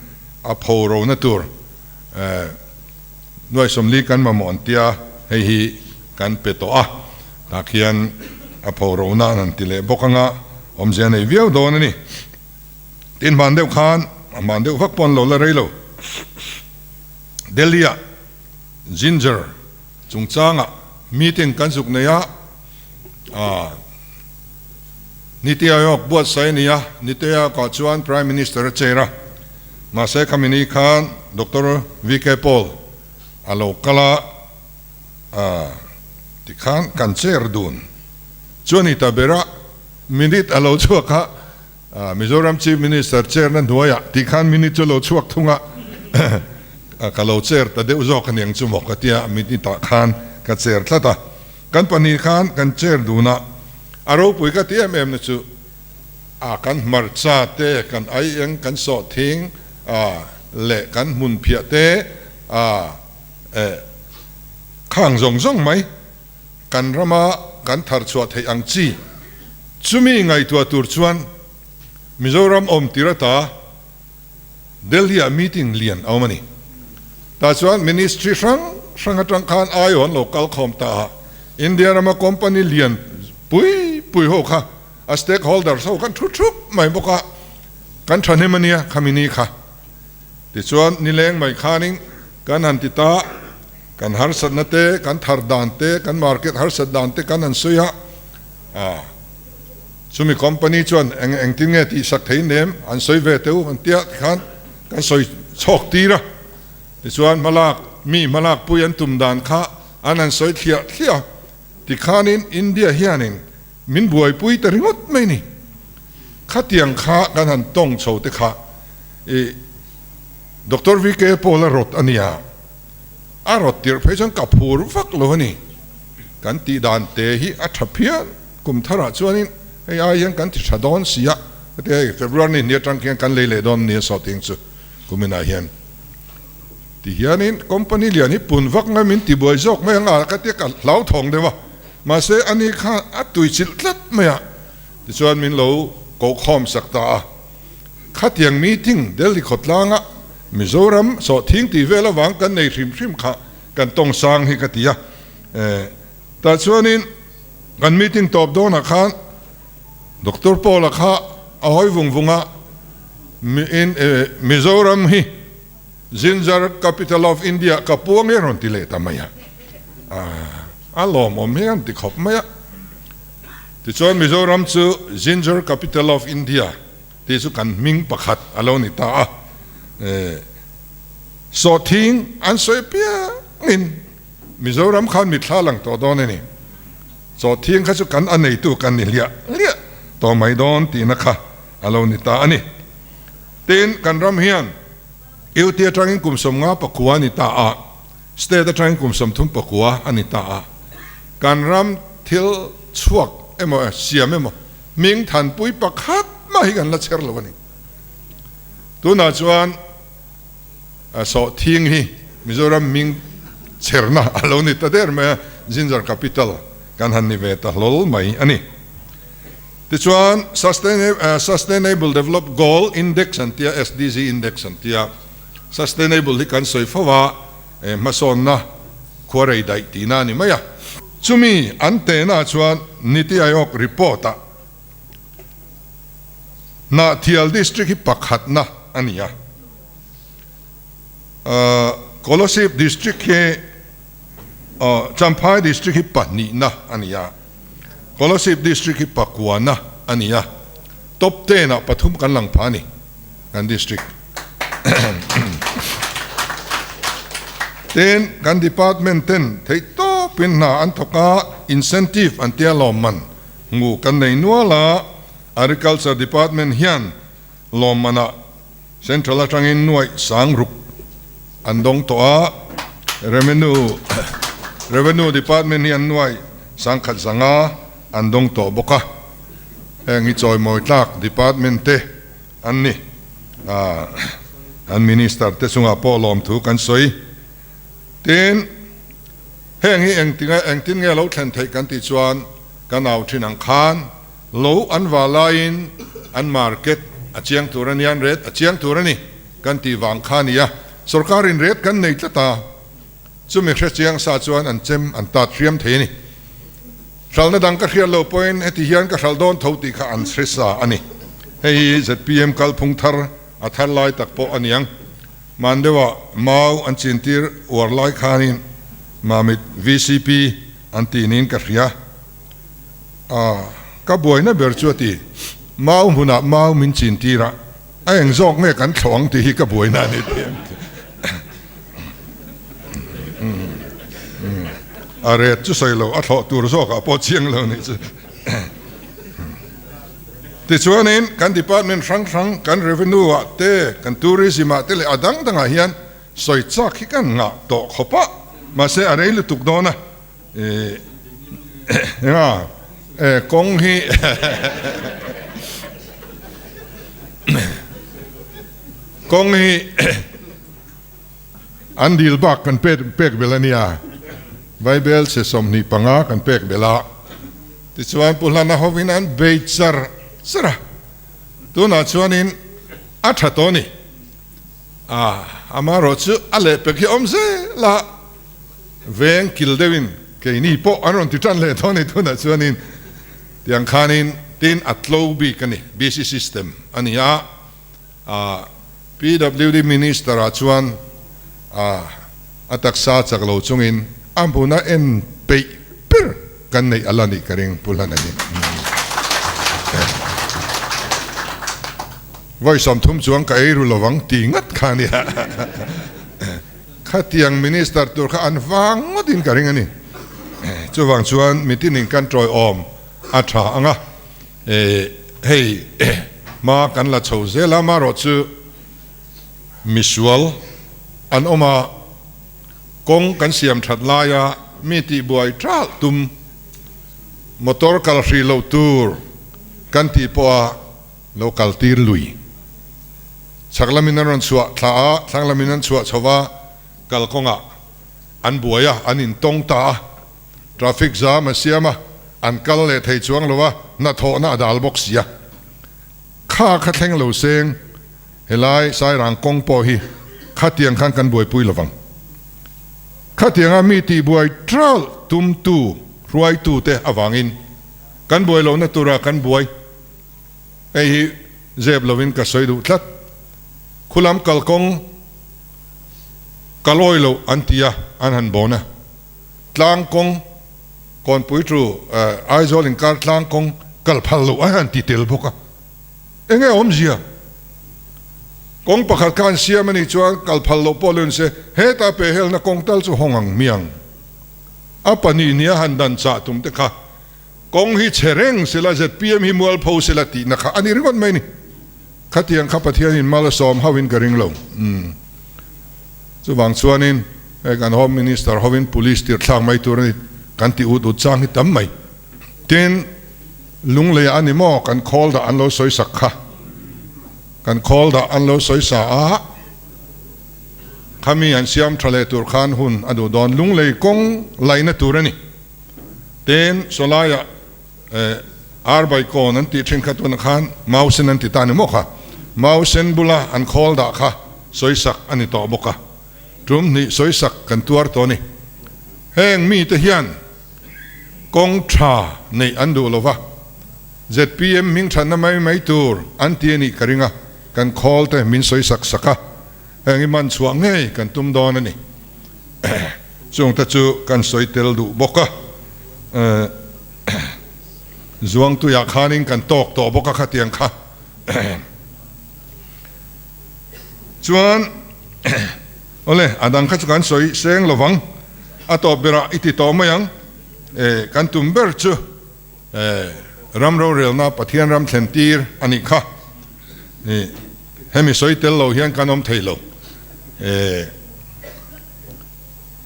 a pho rona tur nuai 40 kan mamawh an tia, hei hi kan pe tawh a, tah khian a pho rona an han ti leh bawk anga awmzia nei viau dawn a ni. Tin, hman deuh khan, hman deuh vak pawh an lo la rei lo. Delhi-ah Ginger chungchangah meeting kan zuk nei a, Niti Aayog buatsaih a ni a, Niti Aayog-ah chuan Prime Minister a chair a, mahse khami ni khan Doctor VK Paul a lo kal a, tikhan kan chair dun chu a ni ta ber a, minute a lo chhuak a. Mizoram Chief Minister chair-na hnuaiah tih khan minute chu lo chhuak thung a, ka lo chair ta deuh zawk aniang chu maw ka tia, minute ah khan ka chair tlat a, kan pahnih khan kan chair dun a, a ropui ka ti em em na chu a kan hmarcha te, kan aieng, kan sawhthing leh kan hmunphiah te khang zawng zawng mai. Kan rama kan thar chhuah theih ang chi chumi ngaihtuah tur chuan Mizoram awm tir ata Delhi-ah meeting lian a awm a ni. Tah chuan ministry hrang hrang atang khan aiaw an lo kal khawm ta a, India rama company lian pui pui ho kha. a stakeholders ho kan thu thup mai bawk a, kan thahnem a nia khami ni kha. Tichuan nileng mai khanin kan han ti ta, kan harsatna te, kan thar dan te, kan market harsat dan te kan han sawi a, ah chumi company chuan eng engtin nge tihsak thei nem an sawi ve teu an tia tikhan kan sawi chhawk tir a. Tichuan hmalak mi hmalak pui an tum dan kha an han sawi thliah thliah a, tikhanin India hianin min buaipui ta ringawt mai ni. Khatiang kha kan han tawng chho te kha i Doctor VK Paul a rawt a nia, a rawt tirh phei chuan ka phur vak lo a ni. Kan tih dan te hi a tha phian, kum tharah chuanin hei ai hian kan ti tha dawn si a, heti hei February ni hnih atang khian kan lei leh dawn nia sawhting chu kuminah hian. Ti hianin company lian hi pun vak ngai min ti buai zawk mai ang a ka tia ka hlauthawng deuh a, mahse ani kha a tuichilh tlat mai a, tichuan min lo kohkhawm sak ta a. Khatiang meeting Delhi khawtlanga Mizoram sawhthing tih vel avang kan nei hrim hrim kha kan tawng sang hi ka ti a, tah chuanin kan meeting tawp dawnah khan Doctor Paul-a kha a hawi vung vung a, Mizoram hi Ginger Capital of India ka puang hi a rawn ti leh ta mai a, a lawmawm hi an ti khawp mai a. Tichuan Mizoram chu Ginger Capital of India tih chu kan hming pakhat a lo ni ta a, sawhthing an sawi piangin Mizoram khan mitthla lang tawh dawn a ni. Sawhthing kha chu kan a neitu kan ni hliah hliah tawh mai dawn tihna kha a lo ni ta a ni. Tin, kan ram hian UT atangin kum 59 a ni ta a, State atangin kum 39 a ni ta a, kan ram thil chhuak emaw siam emaw hming thanpui pakhat mah hi kan la chher lo a ni. Tunah chuan sawhthing hi Mizoram hming chherna a lo ni ta der mai a, Ginger Capital kan han ni ve ta hlawl mai a ni. Tichuan Sustainable Develop Goal Index an tia, SDG Index an tia, Sustainable hi kan sawi fo a, hmasawnna khuarei daih tihna a ni mai a. Chumi an tehna chuan Niti Aayog report ah Hnahthial District hi pakhatna a ni a, Kolasib District hi Champhai District hi pahnihna a ni a. Kolasib District hi pakuana a ni a, top ten ah pathum kan lang pha a ni kan district. Tin, kan department ten theih tawpin hna an thawk a, incentive an tia lawmman hmu kan nei nual a, Agriculture Department hian lawmman ah Central atangin nuaih sang ruk an dawng tawh a, Revenue Revenue Department hi an nuaih sangkhat zanga an dawng tawh bawk a, heng hi chawimawi tlak department te an ni. An Minister te chungah pawh lawmthu kan sawi. Tin, heng hi engtinga engtin nge lo thlen theih kan tih chuan kan au thin ang khan, Lo an va laiin an market a chiang tur a nia, an rate a chiang tur a ni kan tih vang kha a ni a, sorkarin rate kan nei tlat a, chumi hre chiang sa chuan an chem an tat hriam thei a ni. Hralhna dang ka hriat lo pawhin heti hian ka hralh dawn tho tih kha an hre sa a ni. Hei hi zpm kalphung thar a thar lai tak pawh a niang. Hman deuhah mau an chintir uar lai khanin Mamit vcp an tih niin ka hria. A, ka buaina ber chu a ti. Mau hmunah mau min chin tir a, a eng zawk nge kan thlawh ang tih hi ka buaina a ni tih an ti. A ret chu sawi lo, a thlawh tur zawkah pawh chiang lo nih chu. Tichuanin kan department hrang hrang, kan revenue ah te, kan tourism ah te leh a dang dangah hian sawi chak hi kan ngah tawh khawp a, mahse a rei lutuk dawn a. Enga kawng hi kawng hi an dil bak kan pek pek belh a nia, Bible chhe 25 kan pek belh a, tichuan Pu Hlana hovin an bei char char a, tunah chuanin a tha tawh a ni, amaherawhchu a lehpek hi awm zel a. Veng kil deuhin keini pawh an rawn ti tan leh dawn a ni tunah chuanin tiang khanin. Tin, a tlo bik a ni, BC system a ni a. PWD Minister ah chuan a taksa chak lo chungin a hmuna en peih ber kan neih a la nih ka ring Pu Hlana hi. Vawi 30 chuang ka ei ru lovang ti ngat kha a nia. Khatiang Minister tur kha an vang ngawtin ka ring a ni. Chuvang chuan mitinin kan tawiawm a tha ang a. Hei hma kan la chho zel a, amaherawh chu misual an awm a, kawng kan siam that laia mi tihbuai ṭalh tum, motor kal hrih loh tur kan tih pawha lo kal tir lui. Chhak lamin an rawn chhuah thla a, thlang lamin an chhuah chho va, kalkawngah an buai a, an intawng ta a. Traffic jam a siam a, an kal leh thei chuang lo a, hnathawhna a dal bawk si a. Kha kha thleng lo seng, helai Sairang kawng pawh hi khatiang khan kan buaipui lo vang. Khatianga mi tihbuai ṭalh tumtu hruaitute avangin kan buai lohna tura kan buai. Hei hi zep lovin ka sawi duh tlat. Khulam kalkawng kalawi loh an ti a, an han bawn a. Tlang kawng Kawnpui chu Aizawl inkar tlang kawng kal phal loh a han ti tel bawk a, eng nge awmzia? Kawng pakhat kha an siam a nih chuan kal phal loh pawh lun se hetah pehhelna kawng tal chu hawng ang miang. A pahnih nia han dan chah tum te kha kawng hi chhe reng sela zpm hi mualpho sela tihna kha a ni ringawt mai ni. Khatiang kha Pathianin mal a sawm hauhin ka ring lo. Chuvang chuanin hei kan Home Minister hovin Police tir thlak mai tur a ni kan ti ut ut chang hi tam mai. Tin, Lungleiah a ni maw kan khawl dah an lo sawi sak kha. Kan khawl dah an lo sawi sa a, khami an siam tha leh tur khan hun a duh dawn. Lunglei kawng laihna tur a ni. Tin, sawlaiah Arbaikawn an tih thin kha tunah khan Mausen an ti ta a ni maw kha? Mausen bula an khawl dah kha sawisak a ni tawh bawk a, tum hnih sawisak kan tuar tawh a ni. Heng mite hian kawng tha neih an duh lo va, zpm hming thatna mai mai tur an ti a nih ka ring a, kan khawl te min sawisak sak a, heng hi man chhuah ngei kan tum dawn a ni. Chungte chu kan sawi tel duh bawk a, Zuangtuiah khanin kan tawk tawh bawk a khatiang kha. Chuan awle a dang kha chu kan sawi seng lovang, a tawp berah i ti tawh mai ang, kan tum ber chu ram rorelna Pathian ram thlen tir a nih kha. Hemi sawi tel lo hian kan awm thei lo.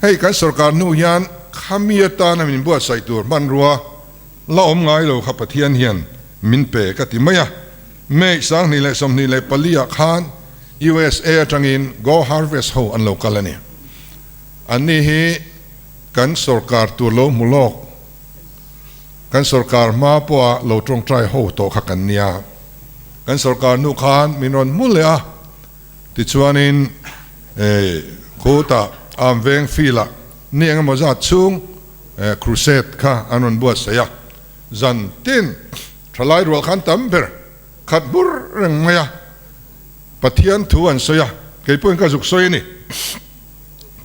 Hei kan sorkar hnu hian khami atana min buatsaih tur hmanrua la awm ngai lo kha Pathian hian min pe ka ti mai a. May 2024 ah khan USA atangin Go Harvest ho an lo kal a ni. Anni hi kan sorkar tur lo hmu lawk, kan sorkar hma pawha lo tawngtai ho tawh kha kan nia. Kan sorkar hnu khan min rawn hmu leh a, tichuanin khutah Arm Veng field-ah ni engemaw zat chhung crusade kha an rawn buatsaih a, zan tin thalai rual khan tam ber khat bur reng mai a, Pathian thu an sawi a, kei pawhin ka zuk sawi a ni.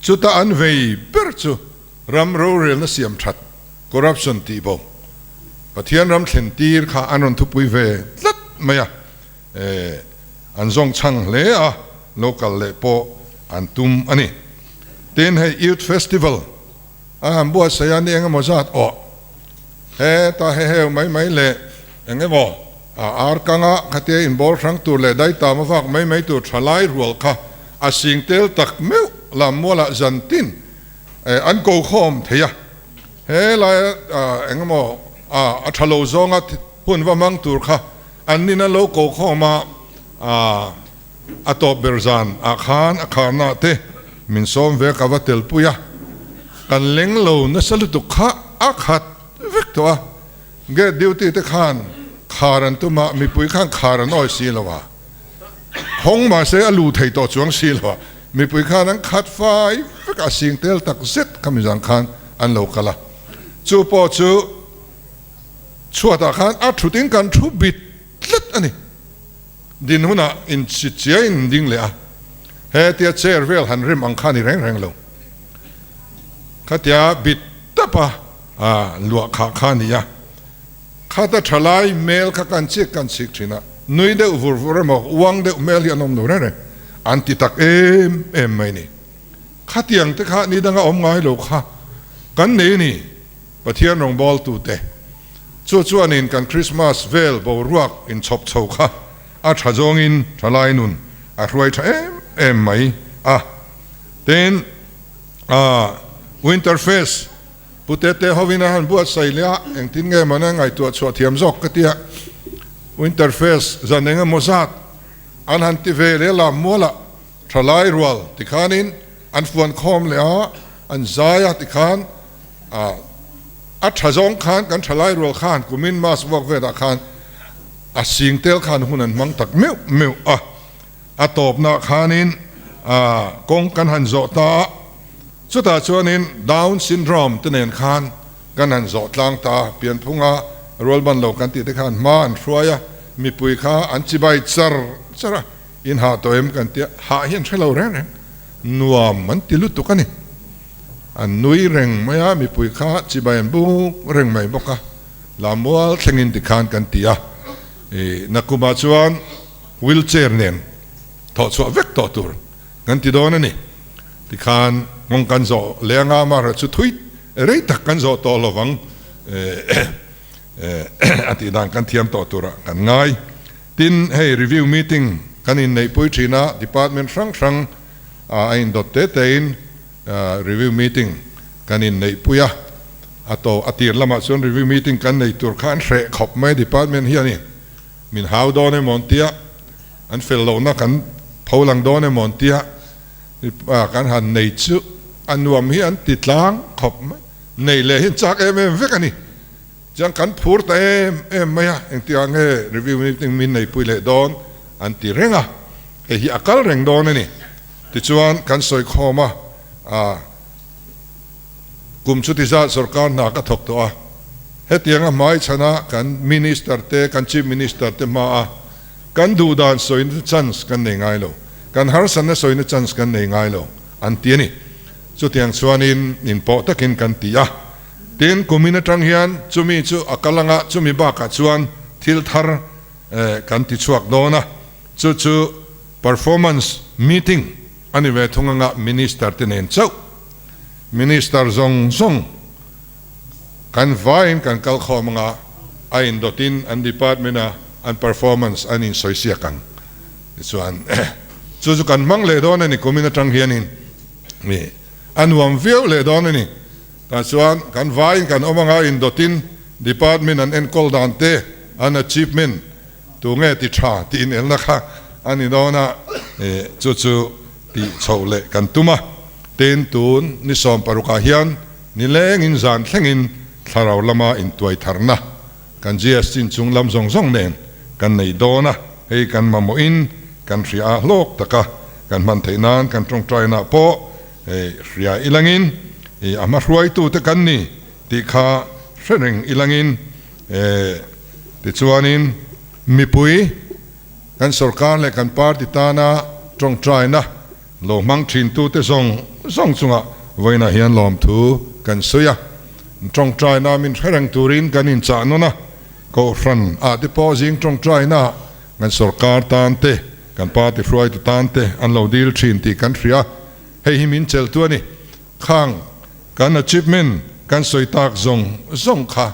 Chuta an vei ber chu ram rorelna siam that, corruption tih bo, Pathian ram thlen tir kha an rawn thupui ve tlat mai a, an zawng chhang hle a, lo kal leh pawh an tum a ni. Tin, hei Youth Festival a han buatsaih a ni eng emaw zat awh heta he heu mai mai leh eng emaw a ar kanga khatia inbawl hrang tur leh daitam a vak mai mai tur thalai rual kha a sing tel tak meuh lam mualah zan tin an ko khawm thei a, he laia eng emaw a tha lo zawnga hun va hmang tur kha an nin an lo ko khawm a, a tawp ber zan ah khan a kharna te min sawm ve ka va tel pui a, kan leng lo nasa lutuk kha a khat vek tawh a, gate duty te khan khar an tum a, mipui khan khar an awi si lo a. Hawng mahse a lu thei tawh chuang si lo a, mipui khan an khat fai vek a, sing tel tak zet kha mizang khan an lo kal a. Chu pawh chu Chhuatah khan a thutin kan thu bit tlat a ni. Din hunah inchi chiai in ding leh a, hetia chair vel han rem ang kha a ni reng reng lo. Khatia bit tapa luah khah kha a ni a, khata thalai hmel kha kan chik kan chik thin a, nui deuh vur vur emaw uang deuh hmel hi an awm lo reng reng, an ti tak em em mai ni. Khatiang te kha ni danga awm ngai lo kha kan nei a ni. Pathian rawngbawltute chu chuanin kan Krismas vel boruak inchhawp chho kha a tha zawngin thalai nun a hruai tha em em mai a. Tin, a Winter Fest Pu Tete hovin a han buatsaih leh a, engtin nge mawni a ngaihtuah chhuah thiam zawk ka tia. Winter Fest zan eng emaw zat an han ti ve leh lam mualah thalai rual tikhanin an fuan khawm leh a, an zai a tikhan A tha zawng khan kan thalai rual khan kumin mass vuak velah khan a sing tel khan hun an hmang tak meuh meuh a, a tawpna khanin kawng kan han zawh ta a, chutah chuanin Down syndrome te nen khan kan han zawh tlang ta a, pianphunga rualban lo kan tih te khan hma an hruai a, mipui kha an chibai char char a, in hah tawh em kan tia, hah hi an hre lo reng reng, nuam an ti lutuk a ni. An nui reng mai a, mipui kha chibai an buk reng mai bawk a, Lamual thlengin tikhan kan ti a, i nakumah chuan wheel chair nen thawh chhuah vek tawh tur kan ti dawn a ni. Tikhan nghawng kan zawh leh anga amaherawh chu thui rei tak kan zawh tawh lovang a tih dan kan thiam tawh turah kan ngai. Tin, hei review meeting kan inneihpui thin a, department hrang hrang a indawt te tein review meeting kan inneihpui a, a to a tir lamah chuan review meeting kan nei tur kha an hreh khawp mai department hianin min hau dawn emaw an tia, an fel lohna kan pho lang dawn emaw an tia, kan han nei chu a nuam hi an ti tlang khawp mai, nei leh hi an chak em em vek a ni. Chuan kan phur ta em em mai a, engtikah nge review meeting min neipui leh dawn an ti reng a, hei hi a kal reng dawn a ni. Tichuan kan sawi khawm a, ah kum chuti zat sorkar hna ka thawk tawh a, hetianga hmai chhana kan Minister te, kan Chief Minister te hma a kan duh dan sawina chance kan nei ngai lo, kan harsatna sawina chance kan nei ngai lo an ti a ni. Chutiang chuanin inpawh takin kan ti a. Tin, kumin atang hian chumi chu a kal anga chumi bakah chuan thil thar kan ti chhuak dawn a, chu chu performance meeting a ni ve thung anga Minister te nen chauh Minister zawng zawng kan vaiin kan kal khawm anga a indawtin an department a an performance an insawi siak ang tichuan chu chu kan hmang leh dawn a ni kumin atang hianin a nuam viau leh dawn a ni. Tah chuan kan vaiin kan awm anga indawtin department an enkawl dan te, an achievement tu nge ti tha tih inelna kha a ni dawn a, chu chu tih chhoh leh kan tum a. Tin, tun ni 16 ah hian nilengin zan thlengin thlarau lama intuai tharna kan GST inchung lam zawng zawng nen kan nei dawn a, hei kan mamawhin kan hria a hlawk taka kan hman theih nan kan tawngtainaah pawh Hria ilangin a hma hruaitute kan ni tih kha hre reng ilangin tichuanin mipui kan sorkar leh kan party tana tawngtaina lo hmang thintute zawng zawng chungah vawiinah hian lawmthu kan sawi a. Tawngtaina min hre reng turin kan inchah nawn a, Kohhran ah te pawh zing tawngtaina kan sorkar tan te, kan party hruaitu tan te an lo dil thin tih kan hria. Hei hi min chelhtu a ni. Khang kan achievement kan sawi tak zawng zawng kha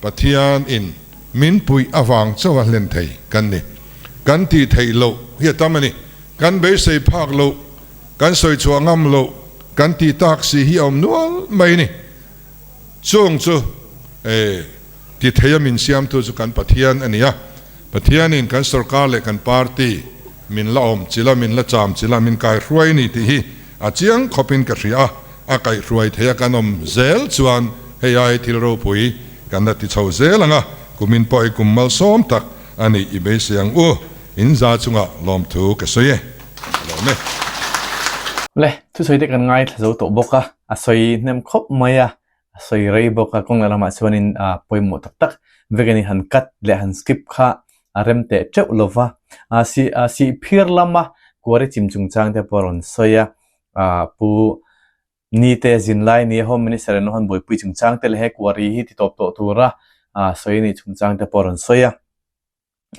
Pathian in min puih avang chauha hlen thei kan ni. Kan tih theih loh hi a tam a ni. Kan beisei phak loh, kan sawi chhuah ngam loh, kan tih tak si hi a awm nual mai a ni. Chung chu ti theia min siamtu chu kan Pathian a ni a. Pathianin kan sorkar leh kan party min la awm chila, min la cham chila, min kaihruai ni tih hi a chiang khawpin ka hria a, a kaihruai theia kan awm zel chuan hei ai thil ropui kan la ti chho zel ang a, kumin pawh i kum malsawm tak a nih i beisei ang u, in za chungah lawmthu ka sawi e. Ka lawm e. Le, thusawi te kan ngaithla zo tawh bawk a, a sawi hnem khawp mai a. A sawi rei bawk a, kawng leh lamah chuanin pawimawh tak tak vek a ni, han cut leh han skip kha a rem teh teuh lo va. Sih sihphir lama kuari chim chungchang te pawh a rawn sawi a, Pu Nite zinlai nia Home Minister in a hawn buaipui chungchang te leh he kuari hi titawp tawh tura sawi a nih chungchang te pawh a rawn sawi a.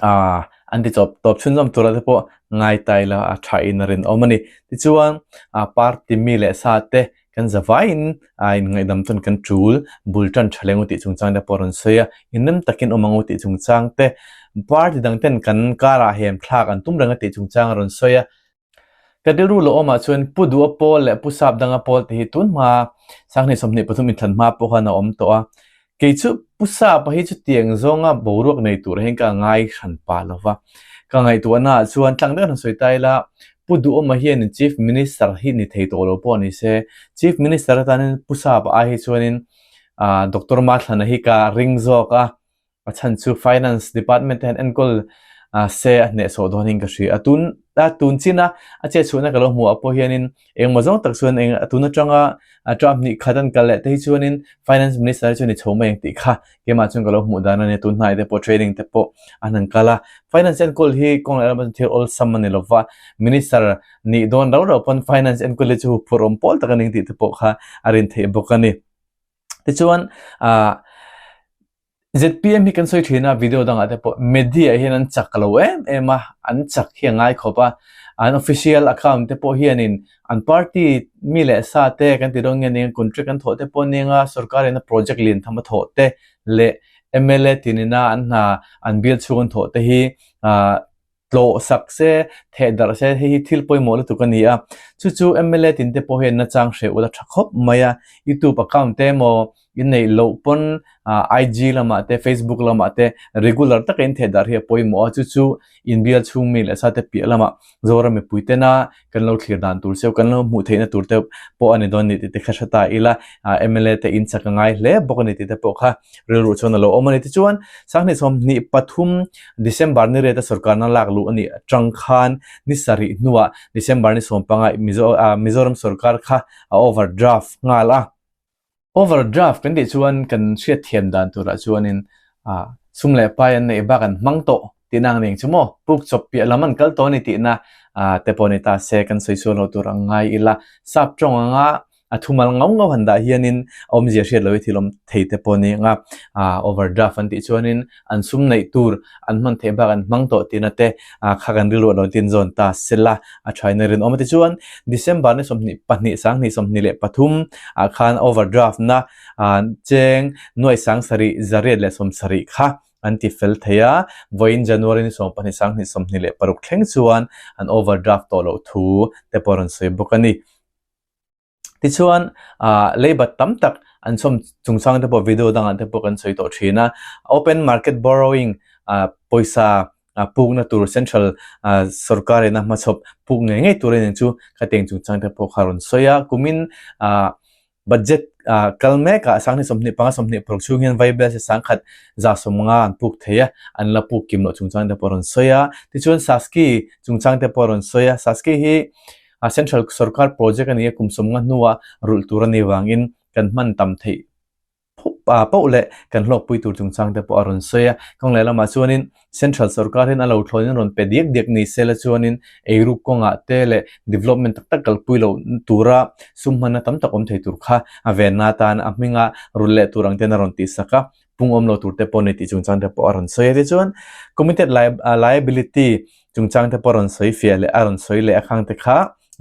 Aaa an ti chawp tawp chhunzawm tura te pawh ngai ta ila a tha in a rinawm a ni. Tichuan aa party mi leh sa te kan zavaiin aa inngaihdam chuan kan tul bul tan tha leng u tih chungchang te pawh a rawn sawi a, inrem takin awm ang u tih chungchang te party dang ten kan karah hem thlak an tum reng a tih chungchang a rawn sawi a. Ka rilru lo awmah chuan Pu Duha Pawl leh Pu Sap Danga Pawl te hi tun hma Sanghnih 23 inthlan hma pawh khan a awm tawh a. Kei chu Pu Sapa hi chutiang zawnga boruak nei tur hian ka ngai hran pah lo va. Ka ngaihtuahna ah chuan tlang deuh han sawi ta ila, Pu Duhawma hian Chief Minister hi ni thei tawh lo pawh ni se, Chief Minister atanin Pu Sapa ai hi chuanin Doctor Mathlana hi ka ring zawk a. A chhan chu Finance Department te hian enkawl se a hnehsawh dawn in ka hria. A tun a tun chin a a chet chhuahna ka lo hmuh ah pawh hianin engmaw zawng tak chuan eng a tun atanga a term hnih khat an kal leh te hi chuanin Finance Minister hi chu ni chho mai ang tih kha keimah chuan ka lo hmuh dan a nia. Tun hnai te pawh training te pawh an han kal a. Finance enkawl hi kawng leh lam ah chuan thil awlsam a ni lo va, Minister nih dawn rau rau pawn Finance enkawl hi chu huphurh awm pawl tak a ning tih te pawh kha a rin theih bawk a ni. Tichuan ah. ZPM hi kan sawi thin a, video dangah te pawh media hian an chak lo em em a, an chak hi a ngai khawp a, an official account te pawh hianin an party mi leh sa te kan ti dawn nge nia contract an thawh te pawh nia nga sorkar ina project lian tham a thawh te leh mla tinina an hna an bial chhung an thawh te hi ah tlawh sak se, theh darh se, hei hi thil pawimawh lutuk a ni a. Chu chu mla tin te pawh hian nachang hreh ula tha khawp mai a. Youtube account te emaw in neih loh pawn IG lamah te Facebook lamah te regular taka in theh darh hi a pawimawh a. Chu chu inbial chhung mi leh sa te piah lamah Zoram mipui tena kan lo thlir dan tur cheu, kan lo hmuh theihna tur te pawh a ni dawn ni tih te kha hre ta ila, mla te in chak a ngai hle bawk a ni tih te pawh kha rilru chuan a lo awm a ni. Tichuan, Sanghnih 23 December ni riata sorkarna lak luh a nih atang khan ni sarih hnuah December ni sawmpanga Mizoram sorkar kha a overdraft nghal a. Overdraft kan tih chuan kan hriatthiam dan turah chuanin sum leh pai an neih bak an hmang tawh tihna ang ning chu maw? Puk chawp piah lam an kal tawh a ni tihna te pawh ni ta se kan sawi sual lo tur ang ngai ila. Sap tawng anga a thumal ngau ngau han dah hianin a awmzia hriat loh hi thil awm thei te pawh ni anga overdraft an tih chuanin an sum neih tur an hman theih bak an hmang tawh tihna te kha kan rilru a lo tin zawn ta sela a thaina rinawm a tichuan December ni 22 2023 ah khan overdraft na cheng nuai 70 170 kha an ti fel thei a, vawiin January ni 12 2026 thleng chuan an overdraft tawh loh thu te pawh a rawn sawi bawk a ni. Tichuan ah leibat tam tak an chhawm chungchang te pawh video dangah te pawh kan sawi tawh thin a, open market borrowing ah pawisa ah pukna tur central ah sorkar in a hmachhawp puk ngei ngei tur a ni chu khatiang chungchang te pawh kha a rawn sawi a, kumin ah budget ah kal mek ah 2025 26 chhung hian Vaibel se 10,000 150 an puk thei a, an la puk kim loh chungchang te pawh a rawn sawi a, tichuan Saski chungchang te pawh a rawn sawi a, Saski hi A central sorkar project a ni a, kum sawmnga hnua rulh tur a nih vangin kan hman tam theih poh leh kan hlawkpui tur chungchang te pawh a rawn sawi a. Kawng leh lamah chuanin central sorkar hian a lo thlawnin rawn pe diak diak ni se la chuanin eiruk kawngah te leh development tak tak kalpui loh tura sum hmanna tam tak awm thei tur kha a venna atan a hminga rulh leh tur ang ten a rawn tihsak a. pung awm lo tur te pawh ni tih chungchang te pawh a rawn sawi a tichuan committed liability chungchang te pawh a rawn sawi fiah leh a rawn sawi leh a khang te kha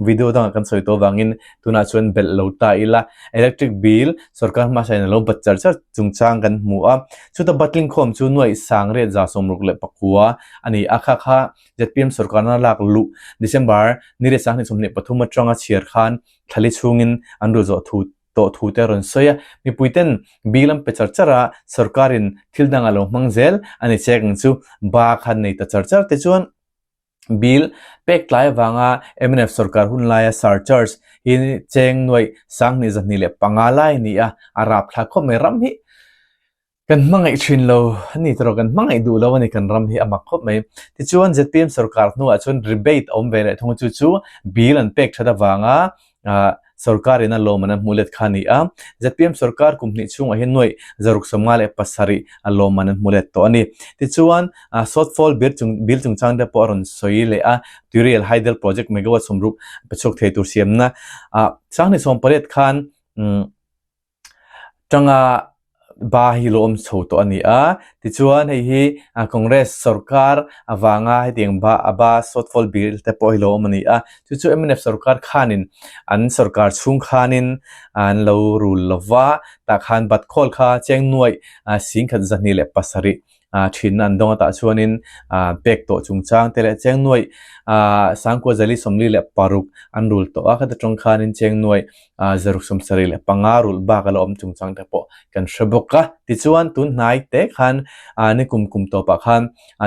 video dangah kan sawi tawh avangin tunah chuan belh lo ta ila electric bill sorkar hmasa in a lo bat char char chungchang kan hmu a chuta batling khawm chu nuaih sang riat za 64 a ni a kha kha zpm sorkarna lak luh December ni riat 2023 atanga chhiar khan thlali chhungin an rul zawh thu tawh thu te a rawn sawi a, mipui ten bill an pe char char a, sorkar in thil dang a lo hmang zel a ni chek ang chu, ba khan nei ta char char te chuan bill pek tlai avanga mnf sorkar hun laia surcharge hi cheng nuaih 2025 lai a ni a, a rapthlak khawp mai ram hi. Kan hmangaih thin lo a ni tawh, kan hmangaih duh lo a ni kan ram hi a mak khawp mai. Tichuan zpm sorkar hnuah chuan rebate a awm ve leh thung a, chu chu bill an pek that avanga. Sorkar in a lawmman an hmuh let kha a ni a. Zpm sorkar kum hnih chhungah hian nuaih 657 a lawmman an hmu let tawh a ni. Tichuan, shortfall bill chung bill chungchang te pawh a rawn sawi leh a, Tuirial Hydel Project megawatt 60 pe chhuak thei tur siamna 2018 khan tanga ba hi lo awm chho tawh a ni a. Tichuan hei hi Congress sorkar avanga hetiang ba a ba shortfall bill te pawh hi lo awm a ni a. Chu chu mnf sorkar khanin an sorkar chhung khanin an lo rul lo va, tah khan bat khawl kha cheng nuaih 1207 thinna an dawng a tah chuanin pek tawh chungchang te leh cheng nuaih 9446 an rul tawh a khata tawng khanin cheng nuaih 675 rulh bak a la awm chungchang te pawh kan hre bawk a. Tichuan tun hnai te khan nikum kum tawpah khan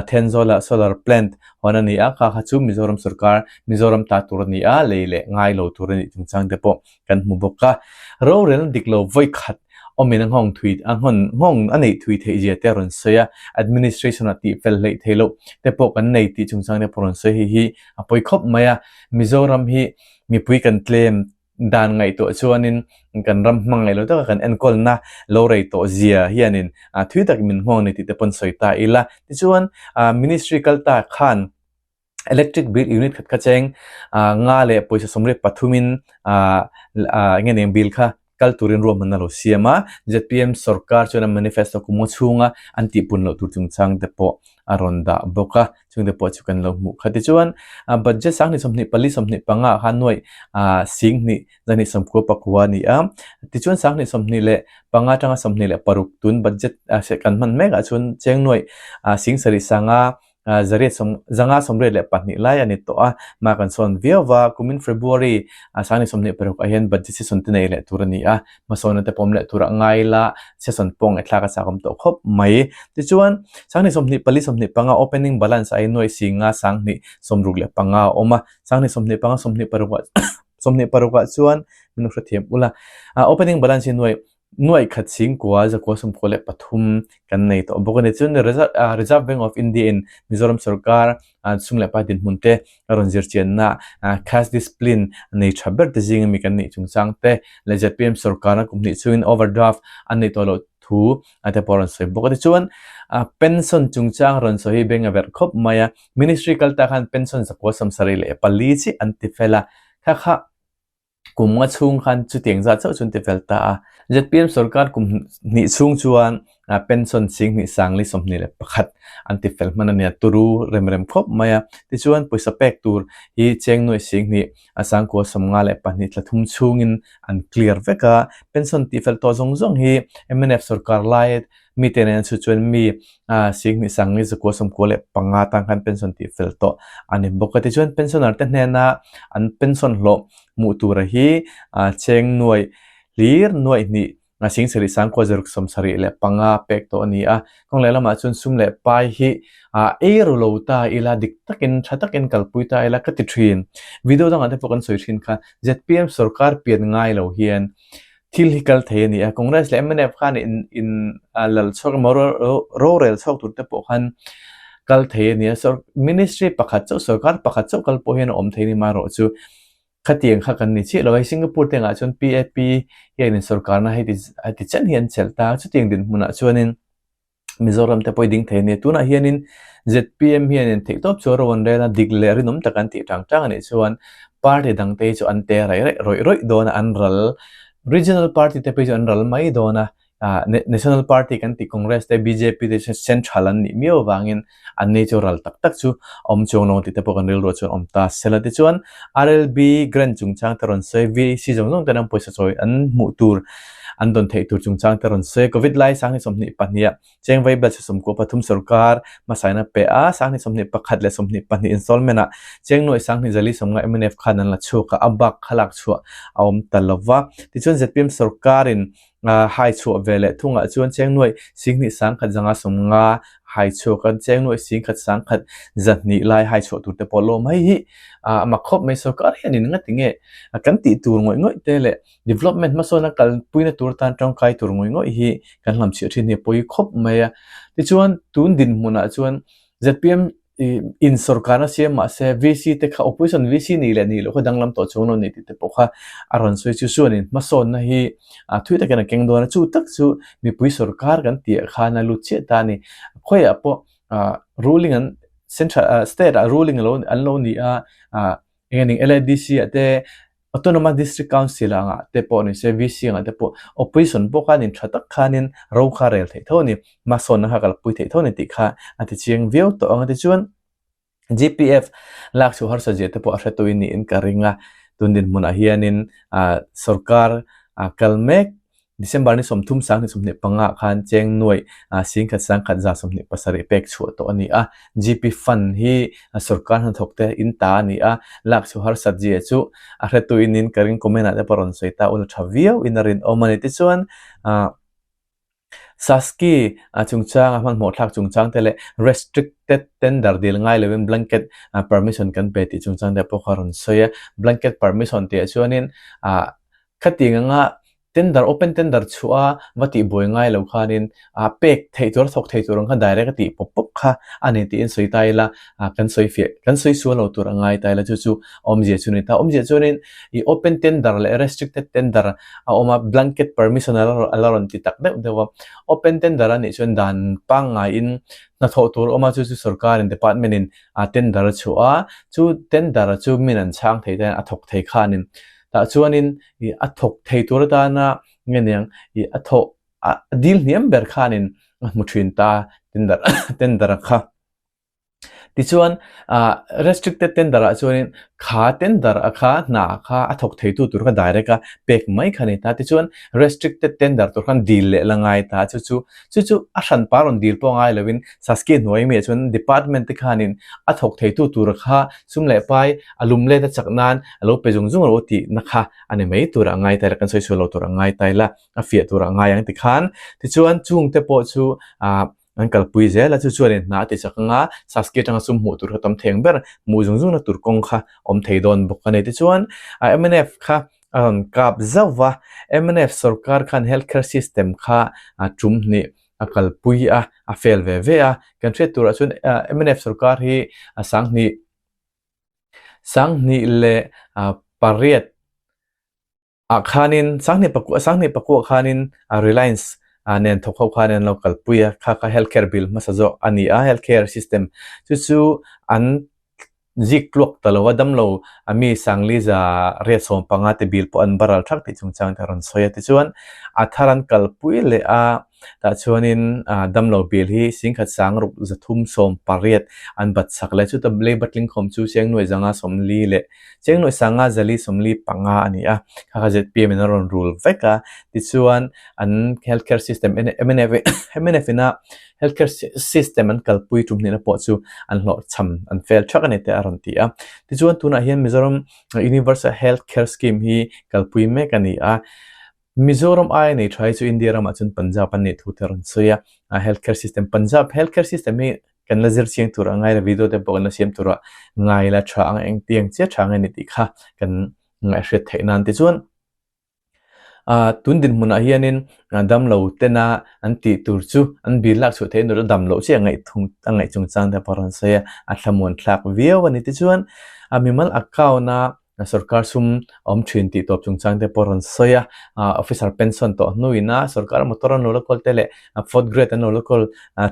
Thenzawla solar plant hawn a ni a, kha kha chu Mizoram sorkar Mizoram ta tur a ni a, lei leh ngai lo tur a nih chungchang te pawh kan hmu bawk a. Rorelna dik lo vawi khat awmin a nghawng thui a nghawn nghawng a neih thui theih zia te a rawn sawi a, administration ah tih fel hleih theih loh te pawh kan nei tih chungchang te pawh a rawn sawi hei hi a pawi khawp mai a. Mizoram hi mipui kan tlem dan ngaihtuah chuanin kan ram hmangaih lo taka kan enkawlna lo rei tawh zia hianin thui tak min nghawng ni tih te pawn sawi ta ila. Tichuan ministry kal ta khan Electric bill unit khat kha cheng nga leh pawisa 83 in enge nen bill kha kal turin ruahmanna lo siam a, zpm sorkar chuan a manifesto kum nga chhunga an tihpun loh tur chungchang te pawh a rawn dah bawk a, chung te pawh chu kan lo hmuh kha. Tichuan budget 2024 25 ah khan nuaih 20 299 a ni a, tichuan 2025 atanga 26 tun budget kan hman mek ah chuan cheng nuaih 75 882 lai a ni tawh a, mah kan sawn viau va, kumin February 2026 ah hian budget session te nei leh tur a ni a, hmasawnna te pawm leh tur a ngai la, session pawh ngaihthlak a chakawm tawh khawp mai. Tichuan, 2024 25 opening balance a innuaih 5,265 a awm a, 2025 26 ah chuan min lo hrethiam ula, opening balance hi nuaih Nuaih khat chhingkua 993 kan nei tawh bawk a ni. Chuan Reserve Bank of India in Mizoram sorkar chhung leh pai dinhmun te a rawn zir chianna cash discipline nei tha ber te zing ami kan nih chungchang te leh zpm sorkarna kum hnih chungin overdraft an neih tawh loh thu te pawh a rawn sawi bawk a. Tichuan pension chungchang rawn sawi hi beng a verh khawp mai a. Ministry kal ta khan pension 974 chi an ti fel a, kha kha Kum nga chhung khan chutiang zat chauh chu an ti fel ta a. Zpm sorkar kum hnih chhung chuan pension 2421 an ti fel hman a nia, turu rem rem khawp mai a. Tichuan pawisa pek tur hi cheng nuaih 2952 thla thum chhungin an clear vek a. Pension tih fel tawh zawng zawng hi mnf sorkar lai Mite nen chu chuan mi 2995 tan khan pension tih fel tawh a ni bawk a. Tichuan pensioner te hnena an pension hlawh hmuh tura hi cheng nuaih hlir nuaih hnih 7975 pek tawh a ni a. Kawng leh lamah chuan sum leh pai hi ei ru lo ta ila dik takin tha takin kalpui ta ila ka ti thin. Video dangah te pawh kan sawi thin kha zpm sorkar pian ngai lo hian Thil hi kal thei a ni a, Congress leh mnf khan in in lal chhuak emaw rorel chhuak tur te pawh khan kal thei a ni a, sawr ministry pakhat chauh sorkar pakhat chauh kal pawh hian a awm thei a ni marawh chu khatiang kha kan ni chiah lo a, Singapore te angah chuan PAP hianin sorkarna hei ti heti chen hi an chelh ta a, chutiang dinhmunah chuanin Mizoram te pawh i ding thei a nia. Tunah hianin zpm hianin theihtawp chu a ro an rel a, dik leh rinawm tak an tih tang tang a nih chuan party dang te hi chu an te raih raih rawih rawih dawn a, an ral regional party te phei chu an ral mai dawn a, ah national party kan tih Congress te bjp te chu central an nih miau avangin an ni chu ral tak tak chu a awm chuang lo ang tih te pawh kan rilruah chuan awm ta sela. Tichuan RLB grant chungchang te rawn sawi VAC zawng zawng ten an pawisa chawi an hmuh tur an dawn theih tur chungchang te rawn sawi. Covid lai 2022 ah cheng vai bel 93 sorkar hmasaina pe a, 2021 leh 22 installment ah cheng nuaih 2490 mnf khan an la chhuak a, a bak kha lak chhuah a awm ta lova. Tichuan zpm sorkarin hai chhuah ve leh thungah chuan cheng nuaih 2150 hai chhuak a, cheng nuaih 1100 lai hai chhuah tur te pawh lawm hei hi a mak khawp mai. Sorkar hianin ngati nge kan tih tur ngawih ngawih te leh Development hmasawn a kalpuina tur tan tangkai tur ngawih ngawih hi kan hlamchhiah thin hi a pawi khawp mai a. Tichuan tun dinhmunah chuan zpm In sorkarna siam mah se VC te kha opposition VC nih leh nih loh kha danglam tawh chuang lo ni tih te pawh kha a rawn sawi chu chuanin hmasawnna hi thui takin a keng dawn a, chu tak chu mipui sorkar kan tih ah khan a lut chiah ta a ni. Khawiah pawh ruling an central state ah ruling alo an lo ni a, eng eng LADC ah te Autonomous District Council angah te pawh ni se, VC angah te pawh opposition pawh khanin tha tak khanin ro kha rel theih tho a ni, hmasawnna kha kalpui theih tho a ni tih kha a ti chiang viau tawh ang a. Tichuan, GPF lak chhuah harsa zia te pawh a hre tawhin niin ka ring a, tun dinhmunah hianin sorkar kal mek December ni 30 2025 ah khan cheng nuaih singkhat sangkhat 127 pek chhuah tawh a ni a. GP Fund hi sorkar hnathawk te in ta a ni a, lak chhuah harsat zia chu a hretu in in ka ring comment ah te pawh rawn sawi ta ula tha viau in a rinawm a ni. Tichuan Saski chungchang a hmanhmawh thlak chungchang te leh restricted tender dil ngai lovin blanket permission kan pe tih chungchang te pawh kha rawn sawi a. Blanket permission tih ah chuanin khatiang anga Tender, open tender chhuah a va tih buai ngai lo khanin a pek theih tur, a thawk thei tur ang kha direct a tih pawp pawp kha a ni tiin sawi ta ila, kan sawi fiah, kan sawi sual lo tur a ngai ta ila chu chu awmzia chu a ni ta. Awmzia chuanin i open tender leh restricted tender a awm a, blanket permission a la rawn ti tak deuh deuh a. Open tender a nih chuan dan pangngaiin hnathawh tur a awm a, chu chu sorkarin department in a tender a chhuah a, chu tender chu min an chhang thei ta a thawk thei khanin Tah chuanin ih a thawk thei tur atana nge niang ih a thawh a dil hniam ber khanin a hmu thin ta tender tender a kha. Tichuan ah restricted tender ah chuanin kha tender a kha hna kha a thawk thei tu tur kha direct a pek mai kha a ni ta. Tichuan restricted tender tur khan dil leh la ngai ta chu chu chu chu a hranpa rawn dil pawh ngai lovin Saski hnuai mi ah chuan department te khanin a thawk thei tu tur kha sum leh pai a lum let a chak nan a lo pe zung zung lo tih na kha a ni mai tur a ngai ta ila kan sawi sual lo tur a ngai ta ila a fiah tur a ngai ang tikhan tichuan chung te pawh chu ah an kalpui zel a chu chuanin hna a ti chak anga Saski atanga sum hmuh tur kha tam thei ang ber hmuh zung zung na tur kawng kha awm thei dawn bawk a ni tichuan mnf kha a rawn kap zauh va mnf sorkar khan health care system kha tum hnih a kalpui a a fail ve ve a kan hriat turah chuan mnf sorkar hi a sanghnih Sanghnih leh pariat ah khanin sanghnih pakua sanghnih pakua khanin Reliance nen thawk ho khan an lo kalpui a kha kha health care bill hmasa zawk a ni a health care system chu chu an zik tluak ta lo a damlo a mi sangli za riat 15 te bill pawh an baral thak tih chungchang te a rawn sawi a tichuan a thar an kalpui leh a. Tah chuanin damlo bill hi singkhat sangruk 318 an bat sak leh chuta labour tlingkhawm chu chengnuai zanga 40 leh chengnuai sanga 445 a ni a, kha kha zpm in a rawn rul vek a, tichuan an health care system mnf mnf ina health care system an kalpui tum hnihna pawh chu an hlawhchham an fail thak a ni te a rawn ti a, tichuan tunah hian Mizoram Universal Health Care Scheme hi kalpui mek a ni a. Mizoram aia nei tha hi chu India ramah chuan Punjab an nih thu te a rawn sawi a, a health care system Punjab health care system hi kan la zir chiang tur a ngai la video te pawh kan la siam tur a ngai la tha ang engtiang chiah tha ang a ni tih kha kan ngaihhriat theih nan tichuan ah tun dinhmunah hianin damlo tena an tih tur chu an bill lak chhuah theih tur a dam loh chiah a ngaih thung a ngaih chungchang te pawh a rawn sawi a, a thlamuan thlak viau a ni tichuan a mimal account a Sorkar sum awm thin tih tawp chungchang te pawh rawn sawi a, officer pension tawh hnuin a sorkar motor an lo la kawl te leh fourth grade an lo la kawl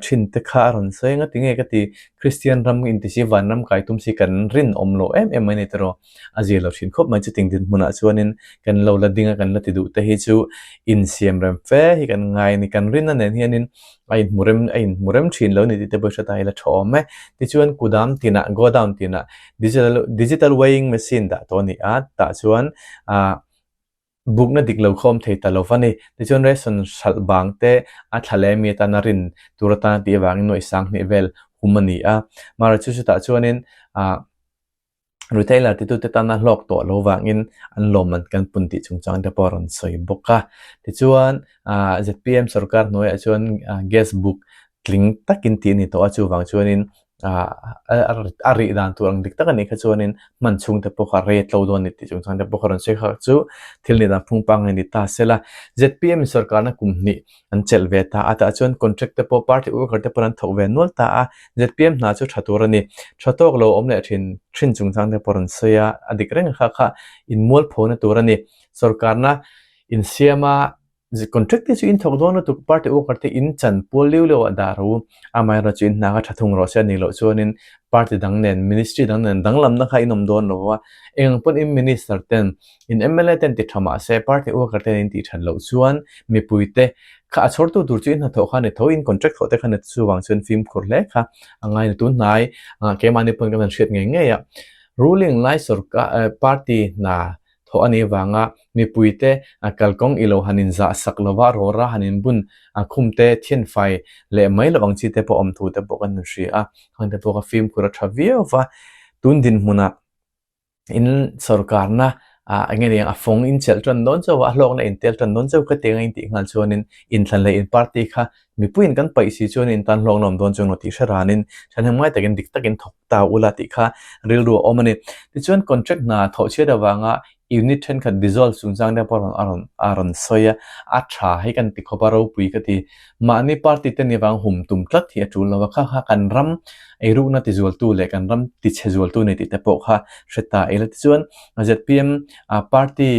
thin te kha a rawn sawi a, ngati nge ka ti Kristian ram intisi vanram kai tum si kan rinawm loh em em mai ni tiraw a zir lo thin khawp mai chuting dinhmunah chuanin kan lo la ding a kan la ti duh te hi chu insiam rem fe hi kan ngai a ni kan rinna nen hianin a inhmu rem a inhmu rem thin lo ni tih te pawh hre ta ila tha awm e tichuan kudam tinah godown tinah Digital digital weighing machine dah tawh a ni a, tah chuan ah bukna dik lo kha awm thei ta lo va ni. Tichuan ration hralh bang te a thla leh mi atana rin tur atana tih avangin nuaih sanghnih vel hum a ni a. Mahra chu chutah chuanin ah retailer titute tana hlawk tawh lo vangin an lawmman kan pun tih chungchang te pawh a rawn sawi bawk a. Tichuan ah zpm sorkar hnuaiah chuan gas buk tling takin tih a ni tawh a, chuvang chuanin. A rih dan tur ang dik tak a nih kha chuanin hman chhung te pawh kha rei a tlo dawn a ni tih chungchang te pawh kha rawn sawi kha chu thil nih dan phung pangngai ni ta se la. ZPM in sorkarna kum hnih an chelh ve ta a, tah chuan contract te pawh party worker te pawh an thawk ve nual ta a, ZPM hna chu tha tur a ni. Tha tawk lo awm leh thin thin chungchang te pawh rawn sawi a, a dik reng kha kha inmualphona tur a ni. Sorkarna insiama Contract te chu in thawk dawn lutuk, party worker te in chan pual liu liu ah dah rawh u, amaherawh chu in hna kha tha thung rawh se a nih loh chuanin party dang nen, ministry dang nen danglamna kha in awm dawn lo a, eng ang pawn in minister ten, in mla ten ti tha mah se party worker ten in tih that loh chuan mipui te kha a chhawrtu tur chu in hnathawh kha a ni tho, in contract thawh te kha a ni chuvang chuan fimkhur hle kha a ngai a ni. Tun hnai keimahni pawn kan han hriat ngei ngei a, ruling lai sorkar party hna thawh a nih avanga mipuite kalkawng i lo han inzah sak lova rawra han inbun khum te thianfai leh mai loh ang chi te pawh awm thu te pawh kan han hria a, khang te pawh kha fimkhur a tha viau va, tun dinhmunah in sorkarna ah eng nge niang a fawng in chelh tan dawn chauh a, a hlawkna in tel tan dawn chauh ka ti ang a intih nghal chuanin inthlan leh in party kha Mipuiin kan paih si chuan in tan hlawkna awm dawn chuang lo tih hre ranin thahnem ngai takin dik takin thawk ta ula tih kha rilru a awm a ni. Tichuan contract hna thawh chhiat avanga unit thenkhat dissolve chungchang te pawh a rawn a rawn sawi a, a tha hei kan ti khawp a ropui ka ti. Mahni party te ni vang hum tum tlat hi a tul lo a, kha kha kan ram eirukna tizualtu leh kan ram tichhe zualtu nei tih te pawh kha hre ta ila. Tichuan zpm party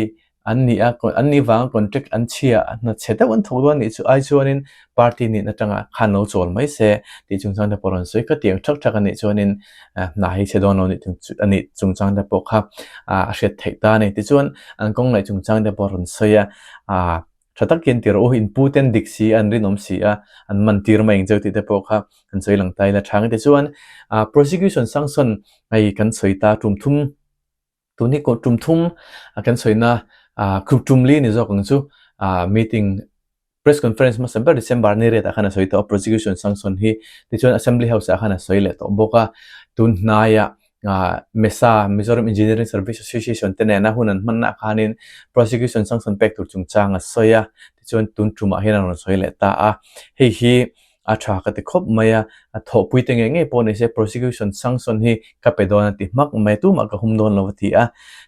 An ni a, an ni vanga contract an chhia a, hna chhe deuh an thawk dawn anih chu ai chuanin party nihna atanga khan lo chawl mai se tih chungchang te pawh rawn sawi kha tiang thak thak anih chuanin hna hi chhe dawn lo anih chungchang te pawh kha a hriat theih ta a ni. Tichuan an kawng laih chungchang te pawh rawn sawi a, tha takin ti rawh u, in pu ten dik si a, an rinawm si a, an man tir mai ang cheu tih te pawh kha kan sawi lang ta ila tha ang. Tichuan prosecution sanction hei kan sawi ta tum thum. Tun hi kum thum kan sawina kum tum li ni zawk ang chu meeting press conference hmasa ber December ni riatah khan a sawi tawh a prosecution sanction hi tichuan assembly house ah khan a sawi leh tawh bawk a tun hnaiah MESA Mizoram Engineering Service Association te nena hun an hmanna ah khanin prosecution sanction pek tur chungchang a sawi a tichuan tun tumah hian a rawn sawi leh ta a hei hi A tha ka ti khawp mai a, a thawhpui te ngei ngei pawh ni se prosecution sanction hi ka pe dawn a ti hmak mai, tumah ka hum dawn lo a ti a.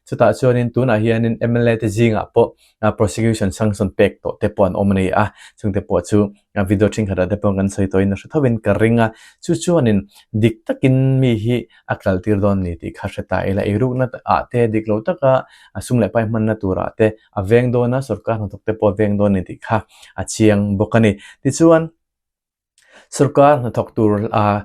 Chutah chuanin tunah hianin mla te zingah pawh prosecution sanction pek tawh te pawh an awm a ni a, chungte pawh chu video thenkhatah te pawh kan sawi tawhin a hre thovin ka ring a. Chu chuanin dik takin mi hi a kaltir dawn ni tih kha hre ta ila, eirukna ah te dik lo taka sum leh pai hmanna turah te a veng dawn a, sorkar hnathawk te pawh a veng dawn a ni tih kha a chiang bawk a ni. Tichuan, sorkar hnathawk tur ah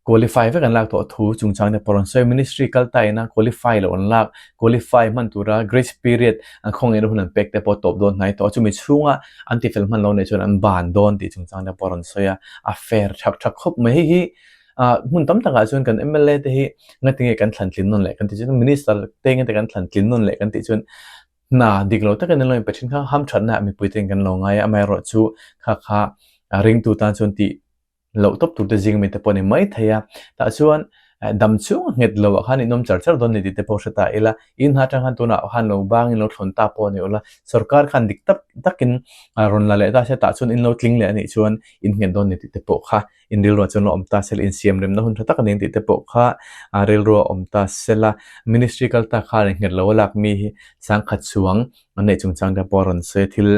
qualify vek an lak tawh thu chungchang te pawh rawn sawi. Ministry kal ta ina qualify loh an lak, qualify hman tura grace period an khawngaihna hun an pek te pawh tawp dawn hnai tawh a, chumi chhunga an tifel hman lo neih chuan an ban dawn tih chungchang te pawh rawn sawi a, a fair thak thak khawp mai. Hei hi ah hmun tam takah chuan kan mla te hi ngatinge kan thlan tlin nawn leh kan tih chuan minister te ngete kan thlan tlin nawn leh kan tih chuan hna dik lo takin an lo inpe thin kha hamthatna ah mipui ten kan lo ngai a, amaherawh chu kha kha ringtu tan chuan tih loh tawp tur te zing ami te pawh a ni mai thei a, tah chuan dam chhung a nghet lo ah khan in awm char char dawn ni tih te pawh hre ta ila, in hna atang khan tunah khan lo bang in lo thlawn ta pawh a ni ula, sorkar khan dik tak takin rawn la leh ta se tah chuan in lo tling leh a nih chuan in nghet dawn ni tih te pawh kha in rilruah chuan lo awm ta sela, insiam remna hun tha tak a ni ang tih te pawh kha rilruah awm ta sela, ministry kal ta kha eng nghet lo a lak mi hi sangkhat chuang an neih chungchang te pawh a rawn sawi a, thil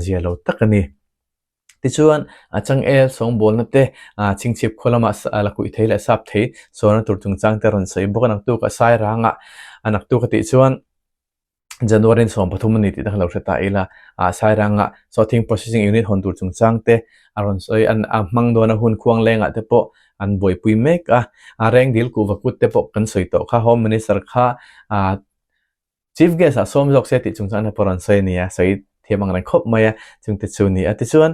zia lo tak a ni. Tichuan, changel sawngbawlna te, chhingchhip khaw lama la kuih thei leh sap thei sawnna tur chungchang te a rawn sawi bawk a, naktuk a sai rangah a naktuk a tih chuan, January 13 a ni tih te kha lo hre ta ila, ah Sairanga sawhthing processing unit hawn tur chungchang te a rawn sawi an a hmang dawn a hun khuang lengah te pawh an buaipui mek a, a rengdil kuhva kut te pawh kan sawi tawh kha Home Minister kha ah Chief Guest ah sawm zawk se tih chungchang te pawh rawn sawi a ni a, sawi thiam ang reng khawp mai a, chungte chu ni a. Tichuan,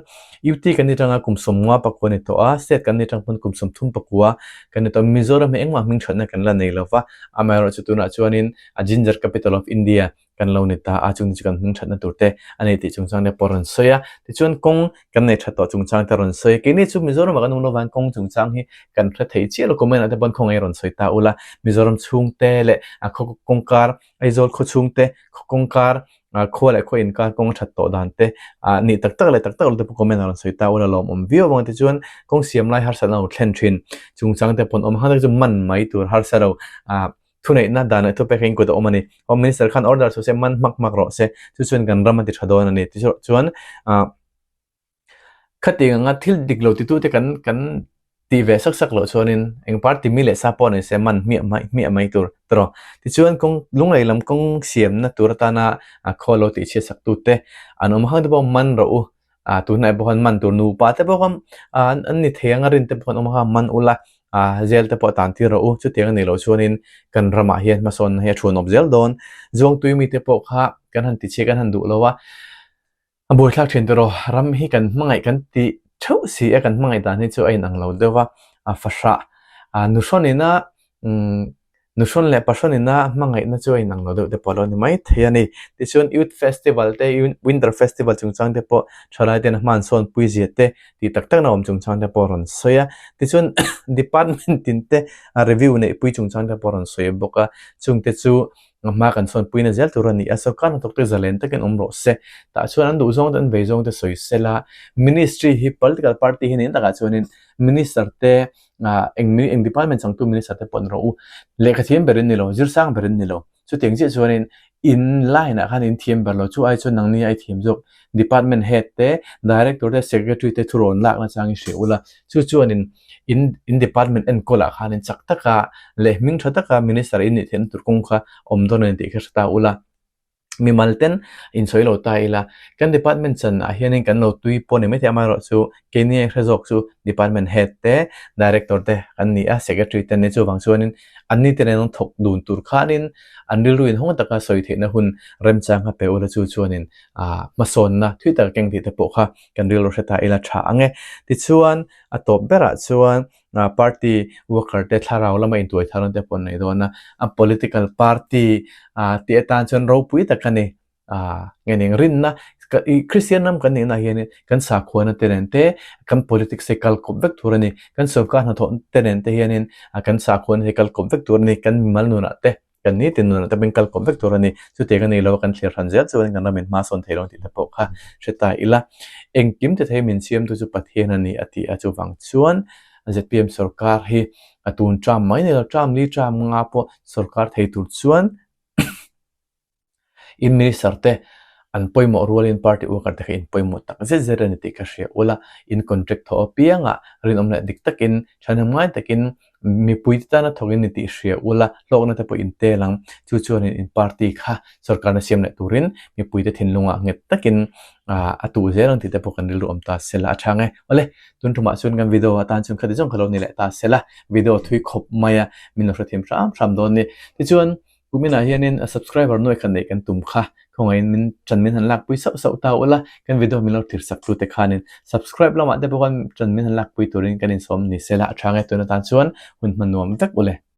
UT kan ni tanga kum 50 pakua ni tawh a, state kan ni tang pawn kum 30 pakua kan ni tawh a, Mizoram hi engmah hming thatna kan la nei lo va, amaherawhchu tunah chuanin a Ginger Capital of India kan lo ni ta a, chungte chu kan hming thatna tur te a ni tih chungchang te pawh rawn sawi a. Tichuan, kawng kan nei tha tawh chungchang te rawn sawi a, keini chu Mizoramah kan awm lo vang kawng chungchang hi kan hre thei chiah lo, comment ah te pawn khawngaih rawn sawi ta ula, Mizoram chhungte leh a khaw kawngkar, Aizawl khaw chhungte, khaw kawngkar. Khua leh khua inkar kawng a that tawh dan te nih tak tak leh tak tak lo te pawh comment ah rawn sawi ta ula lawmawm viau avang te chuan kawng siam lai harsatna lo thlen thin chungchang te pawn awm hang te chu man mai tur harsa lo thuneihna dan leh thupek hi inkut a awm a ni. Home Minister khan order chhuah se man hmak hmak rawh se chu chuan kan ram a ti tha dawn a ni. Tichuan Khatiang anga thil dik lo titute kan kan tih ve sak sak loh chuanin eng party mi leh sa pawh nei se man hmiah mai hmiah mai tur ta rawh. Tichuan kawng lunglei lam kawng siamna tur atana khaw lo tih chhiat sak tute an awm hang te pawh man rawh u. Ah tunah pawh khan man tur nupa te pawh khan an ni thei anga rin te pawh khan awm kha man ula ah zel te pawh tan tir rawh u. Chutiang a nih loh chuanin kan ramah hian hmasawnna hi a thuanawp zel dawn. Zuangtui mite pawh kha kan han tichhia kan han duh lo a. A buaithlak thin tawh ram hi kan hmangaih kan tih theuh si a, kan hmangaih dan hi chu a inang lo deuh va, a fahrah a nuhrawn ina umm nuhrawn leh pahrawn ina hmangaihna chu a inang lo deuh te pawh a lo ni mai thei a ni. Tichuan Youth Festival te Winter Festival chungchang te pawh thalai ten a hman sawn pui zia te tih tak takna awm chungchang te pawh a rawn sawi a, tichuan department tin te a review neih pui chungchang te pawh a rawn sawi bawk a, chungte chu A hma kan sawn puina zel tur a ni a, sorkar hnathawk te zalen takin awm rawh se. Tah chuan an duh zawng te an vei zawng te sawi se la, ministry hi political party hi nen takah chuanin minister te ah eng eng department changtu minister te pawh ni rawh u, lehkha thiam berin ni lo, zirsang berin ni lo, chutiang chiah chuanin in line ah khan in thiam ber lo, chu ai chuan nangni ai thiam zawk department head te, director te, secretary te thurawn lakna chang i hria ula, chu chuanin in in department enkawlah khanin chak taka leh hming tha taka minister in nih theihna tur kawng kha awm dawn a ni tih kha hre ta ula. Mimal ten insawi lo ta ila, kan department chan ah hianin kan lo tui pawh ni maithei amaherawhchu keini a hre zawk chu department head te, director te kan ni a, secretary te an ni chuvang chuanin anni te nen an thawk dun tur khanin an rilru inhawng taka sawi theihna hun remchang kha pe ula chu chuanin ah hmasawnna thui taka keng tih te pawh kha kan rilru hre ta ila tha ang e. Tichuan a tawp berah chuan party worker te thlarau lama intuai thar te pawh an nei dawn a, a political party tih atan chuan ropui tak a ni. Nge ning rinna Kristian ram kan nihna hianin kan sakhuana te nen te kan politics hi kal kawp vek tur a ni. Kan sorkar hnathawh te nen te hianin kan sakhuana hi kal kawp vek tur a ni. Kan mimal nunah te Kan ni tin nunah te pawhin kal kawp vek tur a ni. Chutiang a ni lo a kan thlir hran zel chuan kan ramin hma sawn thei lo tih te pawh kha hre ta ila. Engkim ti thei min siamtu chu Pathian a ni a ti a, chuvang chuan zpm sorkar hi a tun term mai ni lo, term li term nga pawh sorkar thei tur chuan in minister te an pawimawh rualin party worker te kha in pawimawh tak zet zet a ni tih ka hria ula, in contract thawh apiangah rinawm leh dik takin thahnem ngai takin Mipui te tana thawk in ni tih hria ula, hlawkna te pawh in tel ang. Chu chuanin in party kha sorkarna siam leh turin mipui te thinlungah nghet takin a tuh zel ang tih te pawh kan rilru awm ta sela a chhang e. Awle, tun tumah chuan kan video atan chuan khati zawng kha lo ni leh ta sela, video thui khawp mai a, min lo hrethiam hram hram dawn ni. Tichuan, Kuminah hianin a subscriber nuai khat neih kan tum kha, khawngaihin min ṭan min han lakpui sauh sauh ta ula, kan video min lo thlir sak tu te khanin subscribe lamah te pawh khan ṭan min han lakpui turin kan insawm ni sela a ṭha nge tun atan chuan hun hma nuam vek ule.